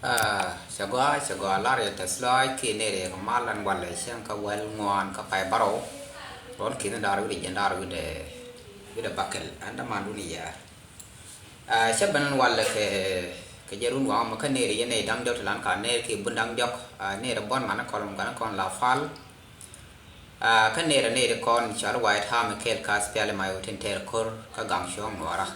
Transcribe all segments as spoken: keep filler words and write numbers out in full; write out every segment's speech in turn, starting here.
Ah, cɛ gɔaa, cɛ gɔaa, lar yɛ tɛth lɔaac kiɛ nɛy rɛy kɛ mal ɛn walɛ cäŋ kä wäl ŋuan kä pay bärɔw. Ruɔn ki̱n da̱r wi̱cdɛ jiɛn da̱r wi̱cdɛ, wi̱cdɛ bäkɛl ɛn dämandun yɛ. Ah, cä ben ɛn walɛ kɛ, kɛ jɛ run waŋ mɛ kä nɛy rɛy yɛn nɛy da̱ŋ diɔ̱k ti lan ka nɛy kiɛ bun da̱ŋ diɔ̱k, ah, nɛy rɛy buɔ̱n ŋa̱n kɔn, ŋa̱n kɔn la pal. Ah, kä nɛy rɛy nɛy ti kɔn cɔal White Army kɛɛl kä SPLM-IO tin tɛɛr ko̱r kä gaŋ cuɔ̱ɔ̱ŋ nuɔɔrä.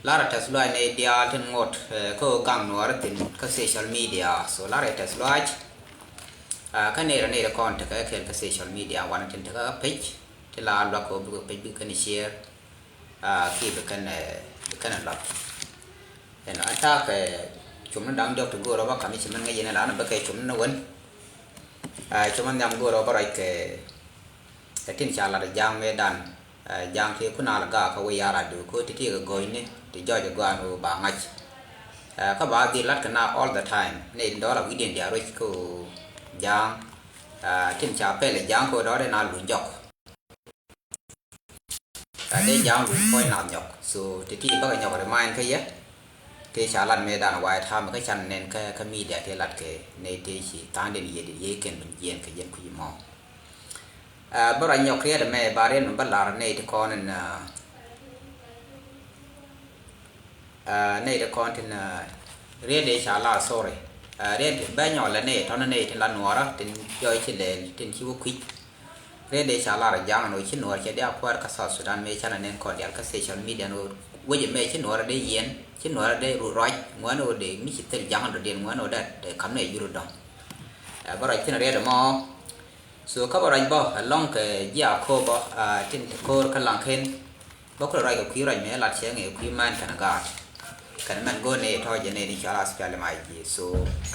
Lar a tɛth lɔaac nɛy diaal tin ŋot, eh, kä ɣöö gaŋ nuɔɔrä thi̱n kä social media. So lar a tɛth lɔaac, ah, kä nɛy rɛy nɛy ti kɔn tekɛ kɛɛl kä social media wanɛ tin tekɛ kä page ti la luak kɛ ɣöö bikɛ page bikɛ kɛn share. Ah, kiɛ bi kɛn, eh, bi kɛn ɛ luak. Ɛn an ta̱a̱ kɛ cum ni da̱ŋ diɔ̱k ti go̱o̱r ɔ bä ka̱m i̱ ci mɛn ŋäc yɛn ɛ la an bä kɛ cum ni ni wen. Ah, cum ni nhiam go̱o̱r ɔ bä ruac kɛ, kɛ tin ca lat ɛ ja̱a̱ŋ mëëdan. Ah, ja̱a̱ŋ ti kun a la gaak kä wec ya̱r a döök kä ti ti kɛ gɔ̱ɔ̱cni ti jɔc ɛ gɔaa ni wä ba ŋa̱c. Ah, kä ba dhil lat kɛ na all the time ni dɔl a wi̱cdiɛn diaal ruec kä ja̱a̱ŋ. Ah, tin ca pɛl ɛ ja̱a̱ŋ kä dɔl in a luny jɔk. Ka dee ja̱a̱ŋ luny kɔc nath nyɔk. So ti ti bäkɛ nyɔk remind kä yɛ. Ti ca lat mëëdan White Army kä can nɛn kä, kä media ti lat kɛ nɛy ti ci tha̱a̱ŋden yiëëdi yiëë kɛn ben jiɛɛn kɛ yɛn kui̱ mɔ. Ah, bä ruac nyɔk riɛt ɛmɛ ba riɛt mi bä lar nɛy ti kɔn in, ah, ah, nɛy ti kɔn tin, ah, riɛt dee ca lar, sorry. Ah, riɛt bä nyɔk lɛ nɛy tɔn nɛy tin la nuɔɔrä tin jɔɔc ci lɛɛl tin ci wä kui̱c. Riet dee ca lar ja̱a̱ŋ ɛn ɣöö ci nuɔɔr cɛ dee a kuäär kä South Sudan mëë canɛ nɛn kɔn diaal kä social media ɛn ɣöö wec ɛmɛ ci nuɔɔr dee yiɛn, ci nuɔɔr dee ru ruac ŋuɛ̈n ɣöö dee mi ci thil ja̱a̱ŋ ɛn dɔ̱diɛn ŋuɛ̈n ɣöö dee, dee ka̱m nɛ jur dɔ̱ŋ. Ɛ, bä ruac thi̱n riet ɛmɔ. So kä bä ruac bä ɛlɔ̱ŋ kɛ ji̱ a ko̱o̱p bä, a, tin te ko̱o̱r kä laŋken. Bä kulɛ ruac kɛ kui̱ ruac mëë lat cɛ ŋee kui̱ mɛn kɛnɛ gaat. Kɛnɛ mɛn go̱o̱r ni tɔ̱ jɛ ni ni cɔal a SPLM-IG. So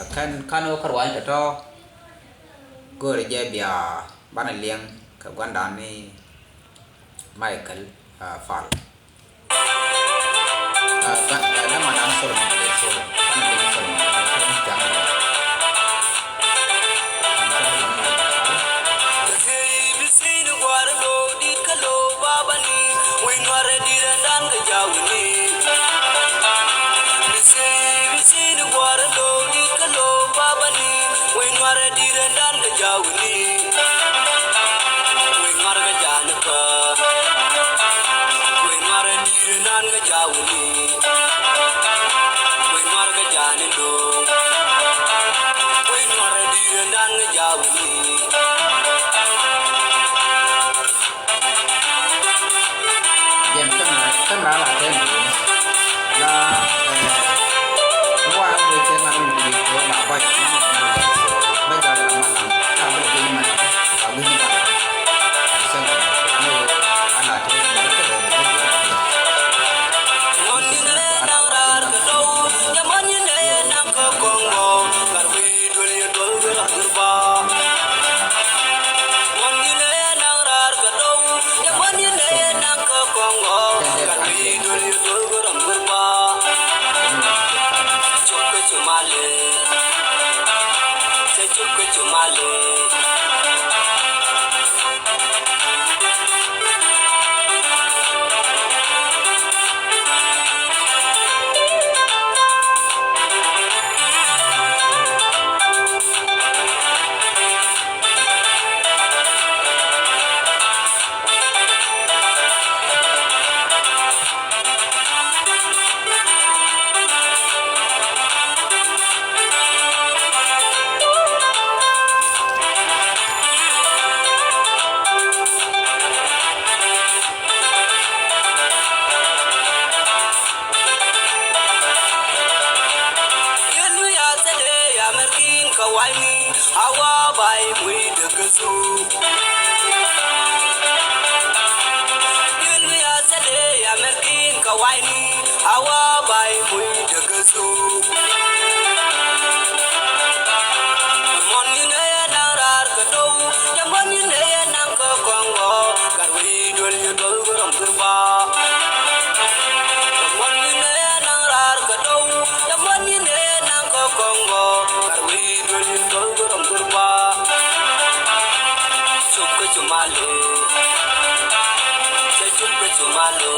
ɛ kɛn kan wä kä ruac tɔ̱tɔ̱. Go̱o̱r jɛ bia banɛ liɛŋ kɛ gua̱ndan ni Michael, ah, Fal. Ah, ba, ah, dama dan Solomon, Solomon, dama dan Solomon, Solomon, dama dan Solomon. Jɛn camera, camera la tɛn la, eh, ŋuan mi cɛ ŋa̱n mi bi ko la bɔy. Bɛ jɔl la ma la, la bɛ jɔl ma la, la wi̱n ma la. Sɛ, no, ala tɛn. Yɛn mi a thɛlɛ ya mɛrkin ka wayni a wa bay mui däkä thuk. Yɛn mi a thɛlɛ ya mɛrkin ka wayni a wa bay mui däkä thuk. Mɔn ni nɛ naŋ raar kä dow, yɛ mɔn ni nɛ naŋ kä kɔŋ gɔ. Gat wi̱i̱ duel yɛ duel gɔ rɔm gör ba. Yɛ mɔn ni nɛ naŋ raar kä dow, yɛ mɔn ni nɛ naŋ kä kɔŋ gɔ. Gat wi̱i̱ duel yɛ duel gɔ rɔm gör ba. Cop kä cop malo. Cɛ cop kä cop malo.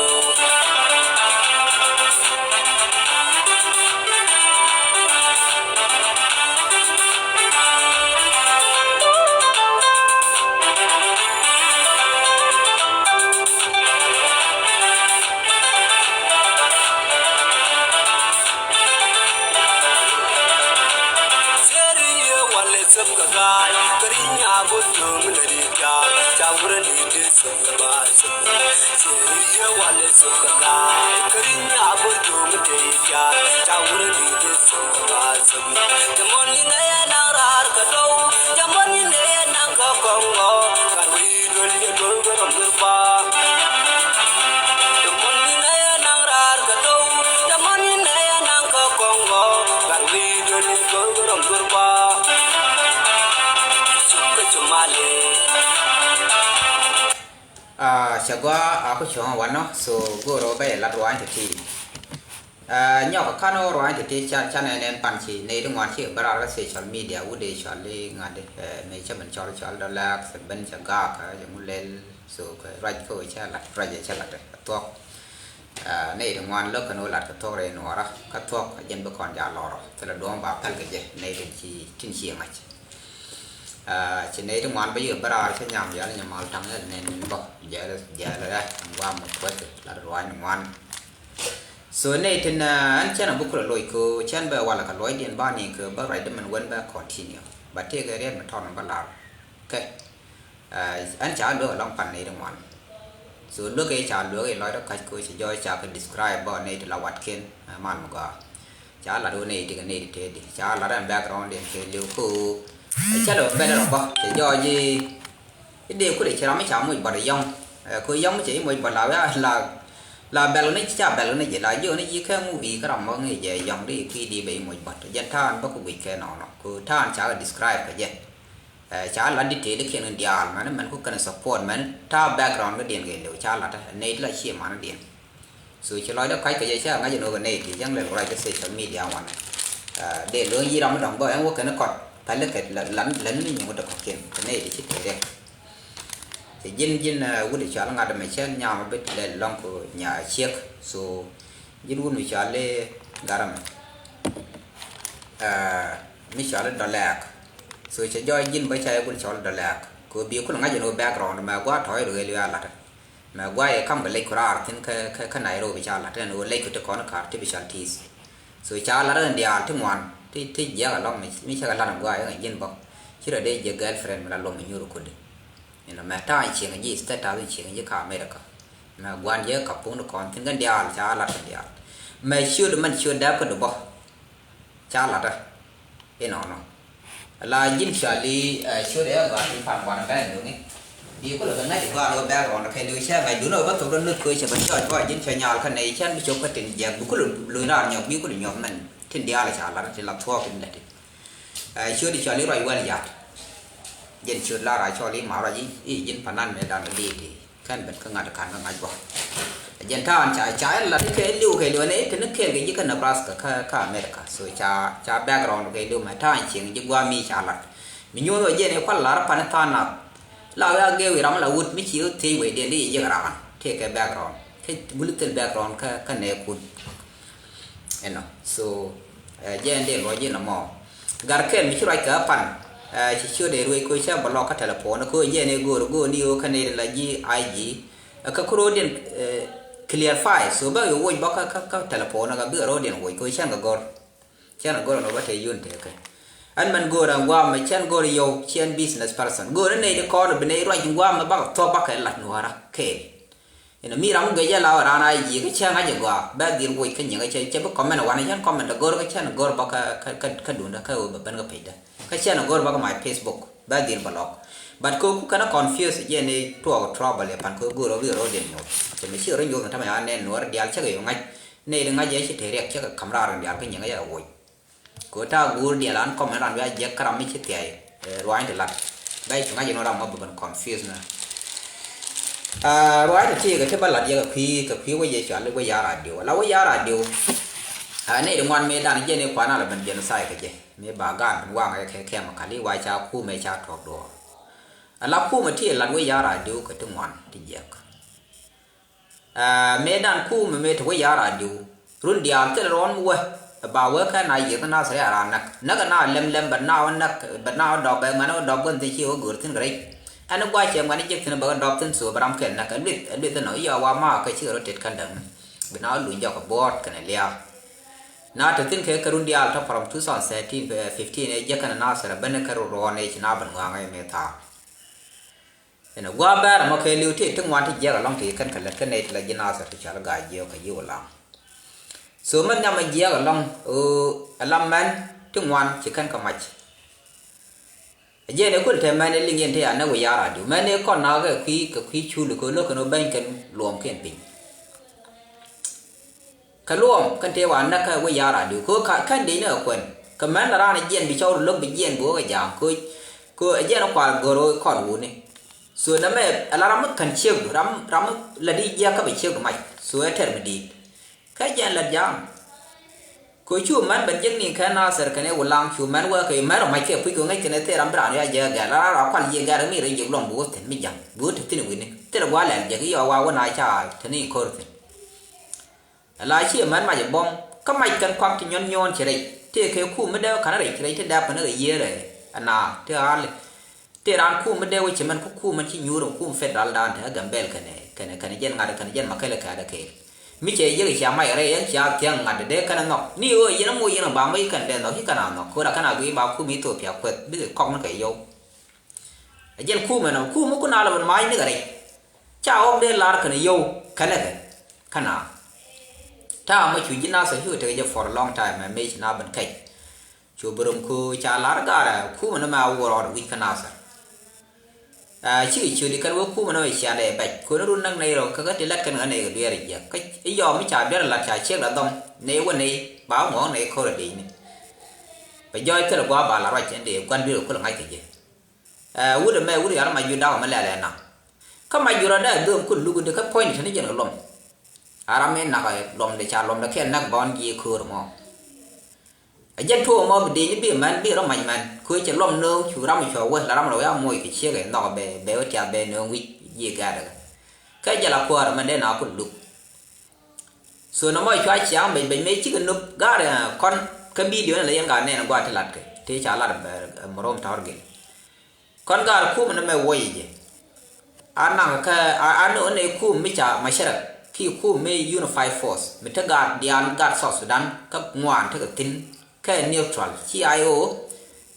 Ah, cɛ gɔaa a ku cuɔ̱ŋ wanɔ, so go̱o̱rɔ bɛ lat ruany ti ti. Ah, nyɔk kan wä ruany ti ti ca, ca nɛ nɛn pan ci nɛ ti ŋuan ci bä rar kä social media wut dee cɔl di ŋa̱t di, eh, mɛ cä ben cɔl cɔl dɔ lɛk, cɛ ben cɛ gak, eh, cɛ ŋu lɛl, so kɛ ruac kä wä cɛ lat, ruac cɛ lat, eh, thuɔk. Ah, nɛ ti ŋuan lä kɛn wä lat kɛ thuɔk rɛy nuɔra, kä thuɔk a jɛn bi kɔn ja lɔrɔ, thilɛ duɔ̱ŋ ba pɛl kɛ jɛ, nɛ ti ci, tin ci ŋa̱c. Ah, ci nɛy ti ŋuan bä yik bä raar cä nyam yal nyamal taŋ yal nɛn min bä. Jɛl, jɛl rɛ, ŋuam mi kuäth, lat ruany ŋuan. So nɛy tin, ah, ɛn cɛn a bä kulɛ loc ko, cɛn bɛ walɛ kɛ luɔcdiɛn ba ni kɛ bä ruacdä min wän bɛ continue. Ba tëëkɛ riɛt mi tɔn bä lar. Kɛ, ah, ɛn ca luek alɔŋ pan nɛy ti ŋuan. So luek ëë ca luek ëë lɔcdä kac ko ci jɔɔc ca kɛ describe bä nɛy ti la watkiɛn, ah, mal mi gɔaa. Ca lat wä nɛy ti kɛ nɛy ti tëëdi. Ca lat ɛn background diɛn kɛ liw ko. Ca lɛ bɛl rɔ bä. Cɛ jɔɔc i̱ dee kulɛ ci ram mi ca moc bɔt yɔ̱ŋ. Ɛ, ko yɔ̱ŋ mi cɛ i̱ moc bɔt la wee la, la bɛl ni ca bɛl ni ji̱ la ji̱ ni ji̱ kɛ movie kä ram mɔ ŋi̱i̱c jɛ yɔ̱ŋ di kui̱ di bɛ i̱ moc bɔt. Jɛn ta̱a̱n bä ku guic kɛ nɔnɔ. Ko ta̱a̱n ca kɛ describe kɛ jɛ. Ɛ, ca lat detail kiɛn in diaal mɛn, mɛn ku kɛn support mɛn ta̱a̱ background kä diɛn kɛ liw ca lat nɛy ti la cie man diɛn. So ci lɔcdä kac kɛ jɛ cä ŋa̱c ɛn ɣöö kɛ nɛy ti cäŋ lɛl kɛ ruac kä social media wan. Ah, dee lo̱o̱ŋ yi̱ ram mi dɔ̱ŋ bä ɛn wä kɛn kɔt päl kɛ län, län ni nyuŋ wä dee kɔ̱kiɛn kɛ nɛy ti ci tëë rɛk. Cɛ ji̱n, ji̱n, ah, wut i̱ cɔal ŋa̱t ɛmɛ cä nyam a bit lɛl lɔ̱ŋ kɛ nya ciek. So ji̱n wut mi cɔal i̱ gat ɛmɛ, ah, mi cɔal i̱ Dɔlɛɛk. So cɛ jɔɔc ji̱n bä ca yɛ wut cɔal i̱ Dɔlɛɛk kɛ ɣöö bi kulɛ ŋa̱c ɛn ɣöö background mɛ gua̱a̱r tɔ̱ i̱ ruëël i̱ a la̱t. Mɛ guay ɛ kam kɛ lec ku raar thi̱n kä, kä, kä Nairobi ca la̱t ɛn ɣöö lec ku ti kɔn kar ti bi cal ti̱i̱th. So ca la̱t ɛn diaal ti ŋuan ti, ti jiɛk alɔŋ mi, mi cä kɛ la̱t ɛn guay ɛn ji̱n bä. Ci rɔ dee jiɛk girlfriend mi la luɔm mi nyuur kudi. Inɔ mɛ ta̱a̱ in cieŋ ji̱ status in cieŋ ji̱ kä America. Mɛ gua̱n jiɛk kɛ puŋ ti kɔn thi̱n kɛn diaal ca la̱t ɛn diaal. Mɛ ciöt mɛn ciöt dääp kä du bä. Ca la̱tdä inɔnɔ. La ji̱n cɔal i̱, eh, ciöt ɛ gɔaa tin pan gua̱n bɛn duŋi. Bi kulɛ kɛ ŋa̱c i̱ gɔaa ni wä background kɛ liw cɛ ŋa̱c duŋni wä bä thok rɔ nuth kɛ cɛ bä cɔc gɔaa ji̱n cɛ nyal kä nɛy cɛn bi cop kä tin jiɛk bi kulɛ luny raar nyɔk bi kulɛ nyuɔth mɛn tin diaal ca la̱t tin la thuɔɔk in lɛt. Eh, ciöt i̱ cɔal i̱ ruac wäl ya̱t. Ji̱n ciöt la rac cɔl i̱ ma ruac i̱, i̱ ji̱n panan mëë dan kɛ diit i̱. Kɛn ben kä ŋa̱t ka̱n kä ŋa̱c bä. Jɛn ta̱a̱n ca, ca ɛn lat kɛ liw kɛ liw ni te ni kɛɛl kɛ ji̱ kä Nebraska kä, kä America. So ca, ca background kɛ liw mɛ ta̱a̱n cieŋ ji̱ gua̱a̱ mi ca lat. Mi nyuɔ̱th wä jɛn i̱ kual lar pan i̱ tha̱a̱n nath. La wee a gɛɛw i̱ ram la wut mi ci wä thiec wee diɛn di ji̱ ji̱ ram. Tëë kɛ background. Kä guli thil background kä, kä nɛɛkun. Ɛnɔ. So, eh, jɛ ɛn dee luɔc inɔ mɔ. Gat kɛl mi ci ruac kɛ a pan, eh, ci ciöt dee ruec koc cɛ bä lɔk kä telephone, koc jɛ ɛn dee go̱o̱r, go̱o̱r ni ɣöö kä nɛy la ji̱ I G. Eh, kä ku ro̱o̱diɛn, eh, clarify. So, bä ɣöö woc bä kä, kä, kä telephone, kä bikɛ ro̱o̱diɛn woc koc cɛn kɛ gɔ̱r. Cɛn kɛ gɔ̱r ɛn ɣöö bä te yun tekɛ. Ɛn mɛn go̱o̱r ɛn gua̱a̱m mɛ cɛn go̱o̱r yɔw, cɛn business person. Go̱o̱r ni nɛy ti kɔn bi nɛy ruac in gua̱a̱m mɛ bakɛ thuɔ̱k bakɛ lat nuɔ̱ɔ̱rä kɛɛl. Inɔ mi ram mi guic jɛ la wä raan a ji̱ kä cä ŋa̱c ɛ gɔaa bɛ dhil woc kä nyiŋ kä cɛ, cɛ bi comment wanɛ cɛn comment ɛ go̱r kä cɛn go̱r bä kä, kä, kä, kä duundä kä wä bä ben kä pecdä. Kä cɛn ɛ go̱r bä kä my Facebook bɛ dhil bä lɔk. But kä ku kɛn ɛ confuse jɛ ni tuɔɔk trouble ɛ pan kä go̱r ɔ bi rɔ diɛn nyuɔth. Cɛ mi ci rɔ nyuɔth ni tamɛ ya nɛn nuɔr diaal cä kɛ yɔ ŋa̱c. Nɛy di ŋa̱c ɛ ci te riɛk cä kɛ ka̱m raar in diaal kä nyiŋ kä cä kɛ woc. Kɛ ɣöö ta̱a̱ guur diɛl an comment ran wi̱i̱ a jiɛk kä ram mi ci thia̱y, eh, ruaacni ti lat. Bɛc cuŋ a jɛ nɔ ram mɔ bi ben confuse nɛ. Ah, ruaacni ti kɛ ti bä lat yɛ kɛ kui̱, kɛ kui̱ wec yɛ cual wec ya radio. La wec ya radio. Ah, nɛy di ŋuan mëë dan jɛ ni kuan a la ben genocide kɛ jɛ. Mëë ba gaan ben waŋ kɛ kɛ chemical i̱ wa ca kumɛ ca tuɔk duɔɔr. A la kumɛ ti lat wec ya radio kɛ ti ŋuan ti jiɛk. Aa, mëë dan kumɛ mëë te wä ya̱r a diw. Run diaal thil ruɔ̱n mi wä. Ba wä kɛ na yiëth na thil ya̱r a näk. Näk na lɛm lɛm bɛ na wä näk, bɛ na wä dɔp bɛ ŋuɛn wä dɔp gua̱n thi̱n ci wä gör thi̱n kɛ rɛc. Ɛn gua̱c cɛ ŋuɛn jiäk thi̱n bɛ wä dɔp thi̱n so bɛ ram kɛl näk. Ɛ lueth, ɛ lueth inɔ, yɔ wa ma kɛ cikɛ rɔ tet kɛn däŋ. Bi na wä luny jɔk kɛ buɔɔt kɛnɛ lia̱a̱. Na te thin kɛ kɛ run diaal tɔ from two thousand thirteen, eh, fifteen, ɛ jiäk kɛnɛ Nasir ɛ ben kɛ run ruɔ̱ɔ̱n ɛ ci na ben ŋuaŋ ɛ mëë thaar. Ɛn ɛ gua̱a̱ bɛɛr ɛmɔ kɛ li̱w ti ti ŋuan ti jiɛk ɛlɔ̱ŋ ti kɛn kɛ lät kɛ nɛy ti la ji̱ Nasir ti cɔal Gaa Jiök kɛ yiëë Wulaŋ. So mɛn nhiam ɛ jiɛk ɛlɔ̱ŋ, ɛ lam mɛn ti ŋuan ci kɛn kɛ mac. Ɛ jɛn ɛ kul te mɛn ɛ liŋ yɛn te a nɛ wä ya̱r a diw mɛn ɛ kɔn na kɛ kui̱ kɛ kui̱ cul kɛ lo̱k kɛn wä bɛny kɛn luɔm kɛn piny. Kɛ luɔm kɛn tëë wa näk kä wä ya̱r a diw kɛ kä kɛn dee ni kɛ kuɛn kɛ mɛn la raan jiɛn bi cɔw lo̱k bi jiɛn bi wä kɛ ja̱a̱ŋ kɛ kɛ jiɛn kual gör wä kɔn wuni. So nɛmɛ ala ram mi kɛn ciek du ram ram mi la di jiɛk kä bɛ ciek du mac. So ɛ tɛr mi di̱i̱t kɛ jiɛn la ja̱a̱ŋ. Kɛ cu mɛn bɛ jiɛk ni kɛ Nasir kɛn ɛ Wulaŋ cu mɛn wä kɛ mɛn rɔ mac kɛ puc kɛ ŋäc kɛn ɛ thil ram bi raan ya jiɛk gɛr la raan rɔ kual jiɛk gɛr mi rɛ jiɛk luɔm bi wä thi̱n mi ja̱ŋ bi wä te thi̱n wi̱ni thil gua̱a̱ lɛl jiɛk iɔ wa wä na ca te ni ko̱r thi̱n. Ala ci mɛn mac ɛ buɔ̱m kä mac kɛn kuak ti nyuɔ̱n nyuɔ̱ɔ̱n ci rɛy tëë kɛ kum mi dee kɛn rɛy ci rɛy ti dap kɛn rɛy yiëër ɛ ɛna ti ɣa̱li. Tëë raan kum mi dee wä ci mɛn kä kum mɛn ci nyuur ɛ kum federal dan te ɛ Gambɛl kɛnɛ kɛnɛ kɛnɛ jɛn ŋa̱t kɛnɛ jɛn makɛl kɛ adɛ kɛɛl. Mi cɛ yek cia mac rɛy ɛn cia thiäŋ ŋa̱t dee kɛnɛ nhɔk ni ɣöö yɛn ɛ moc yɛn ɛ ba moc kɛn dee nhɔk ci kɛn a nhɔk ko̱ra kɛn a guiy ba kum Ethiopia kuɛth bikɛ kɔk ni kɛ yɔw. Ɛ jɛn kum ɛnɔ kum mi kun a lɔ ben mac ni kɛ rɛy. Ca ɣɔk dee lar kɛn yio̱w kɛnɛ kɛ kɛn a. Ta̱a̱ mɔ cu ji̱ Nasir cu tekɛ jɛ for a long time mɛ mëë ci na ben kɛc. Cu bi rom ko ca lar garɛ kumɛ ni mɛ a wur ɣɔr wi̱c kä Nasir. Ɛ cikɛ ciöt ikɛn wee kumɛ ni mɛ ciandɛ bɛc koni run näk nɛy rɔ kä kä ti lɛt kɛn ɣän nɛy kɛ dueer jiɛk kä iyɔm mi ca duer lat ca ciek la dhɔm nɛy wä nɛy ba ŋuɔ̱k nɛy ko̱r a dec ni. Bɛ jɔɔc thilɛ gua̱a̱ ba la ruac ɛn dee gua̱n duer kɛ kulɛ ŋa̱c kɛ jɛ. Ɛ wut ɛmɛ wut yar mac ju daw ɛmɛ lɛl ɛ naŋ. Kä mac ju rɔ dee dhöm kun luk di kä puɔ̱ny di teni jɛn kɛ luɔm. A ram mi nak luɔm di ca luɔm di kɛ nak bɔn jiɛ köör mɔ. A jɛn tuɔɔk mɔ bi dee ni bi mɛn bi rɔ mac mɛn köö cɛ luɔm nööŋ cu ram cɔ wä la ram rɔ wä a moc kɛ ciek ɛ nhɔk bɛ bɛ wä tiath bɛ nööŋ wi̱c jiɛ gɛɛt ɛ kɛ. Kɛ jɛ la kuäär mɛn dee na kun luk. So nɔmɔ cua ciaŋ bec bec mëë cikɛ nop ga̱a̱r kɔn kä bidio ni la yɛn ka nɛn gua̱a̱r ti lat kɛ tëë ca lat mɛ rom tɔr gil. Kɔn ga̱a̱r kum ni mɛ wuɔy jɛ. A naŋ kä a ni ɔn ɛ kum mi ca macarak ki kum mi unified force mi te ga̱a̱r diaal ga̱a̱r South Sudan kä ŋuan tekɛ thi̱n. Kɛ neutral ci I O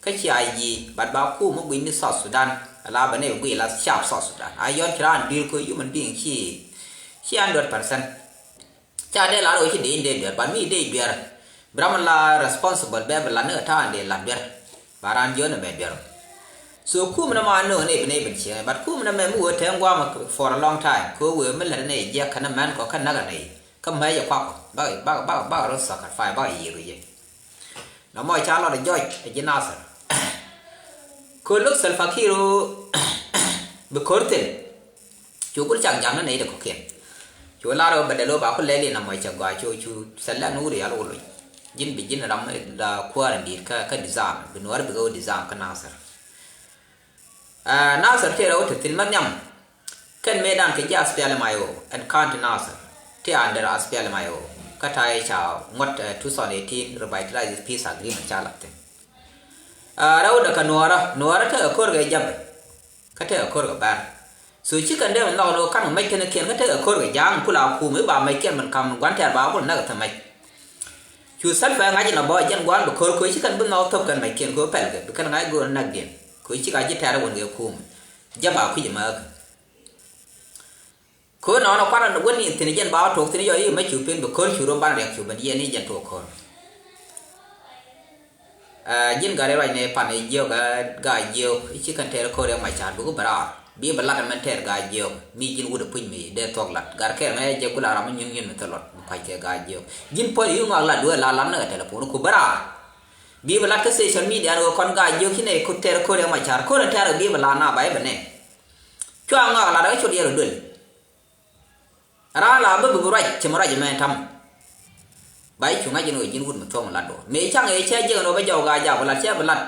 kä ci I G but ba kum mi guic ni South Sudan. Ala bɛ ni guic la cap South Sudan a yɔn ci raan duil kɛ human being ci ci hundred percent. Ca dee lar ɣöö ci dee in dee duer but mi dee duer. Bi ram la responsible bɛ bi lat ni kɛ ta̱a̱ in dee lat duer. Ba raan jiön ɛmɛ duer. So kum ni ma nööŋ ni bi ni bin cieŋ but kum ni mɛ mi wee tɛŋ guamɛ for a long time kɛ wee mi lät ni jiɛk kɛn mɛn kɔ kɛn näk ni kä mɛc ɛ kuak kɔ bakɛ bakɛ bakɛ bakɛ rɔ sacrifice bakɛ yiëk kɛ jɛ. Na mɔ ca lɔt jɔc ɛ ji̱ Nasir. Kɛ lo̱k Salva Kiir ɣöö bi ko̱r thil. Cu gul cak jam ni nɛy ti kɔ̱kiɛn. Cu lar ɣöö bɛ dɛl ɣöö ba ku lɛl in na mɔ cɛ gɔaa cu cu select ni wut yal wul wi̱c. Ji̱n bi ji̱n ram la kuäär in di̱i̱t kä kä disarm bi nuɔ̱ɔ̱r bi kɛ ɣöö disarm kä Nasir. Aa Nasir tëë rɛw te thi̱n ma nhiam. Kɛn mëëdan kɛ ji̱ S P L M I O ɛn county Nasir tëë under S P L M I O. Kä ta̱a̱ ca ŋuɔ̱t ɛ two thousand eighteen revitalized peace agreement ca la̱th thi̱n. Aa rɛwdɛ kɛ nuɔɔrä nuɔɔrä tekɛ ko̱r kɛ japɛ. Kä tekɛ ko̱r kɛ bɛr. So ci kɛn dee mi nhɔk ni ɣöö ka̱n kɛ mɛc kɛn kiɛn kä tekɛ ko̱r kɛ ja̱a̱ŋ kula kum i̱ ba mɛc kiɛn min ka̱m gua̱n tɛ̈r ba kul näk kɛ thɛ mɛc. Cu Salva ŋa̱c in a bä jɛn gua̱a̱r bi ko̱r ko̱ ci kɛn bi nhɔk thop kɛn mɛc kiɛn ko̱ pɛl kɛ bi kɛn ŋa̱c go̱o̱r näk diɛn ko̱ ci ka ji̱ tɛ̈r wän kɛ kum. Jɛ ba kui̱c määk. Ko̱ nɔnɔ kuan wän in thi̱n jɛn ba wä tok thi̱n yɔ i̱ mɛ cu pen bi ko̱r cu rom ban riɛk cu ben yɛn i̱ jɛn tok ko̱r. Aa ji̱n gat i̱ ruac ni pan i̱ jiök aa gaa jiök i̱ ci kɛn tɛɛr ko̱r i̱ mac ca̱r buk i̱ bɛ raar bi bɛ lat ɛmɛn tɛɛr gaa jiök mi ji̱n wut i̱ puc mi dee thuɔk lat gat kɛɛr mɛ jiɛk kula ram mi nyuŋ nyuŋ mi thilɔt mi kuac kɛ gaa jiök ji̱n puɔl i̱ ŋɔak lat duee la lat ni kɛ telephone ku bɛ raar. Bi bɛ lat kä social media ni wä kɔn gaa jiök ci nɛ ku tɛɛr ko̱r i̱ mac ca̱r ko̱r in tɛɛr bi bɛ lat na ba i̱ bɛ nɛ. Cua ŋɔak lat kä cu diɛɛr i̱ duel. Raan la bä bi bi ruac cɛ mi ruac ɛmɛ tam. Ba i̱ cu ŋa̱c ɛn ɣöö ji̱n wut mi thuɔ̱k mi lat duɔ̱ɔ̱r mëë ca̱ŋ ëë cɛ jiɛk ɛn ɣöö bä jɔw gaa jaak bi lat cɛ bi lat.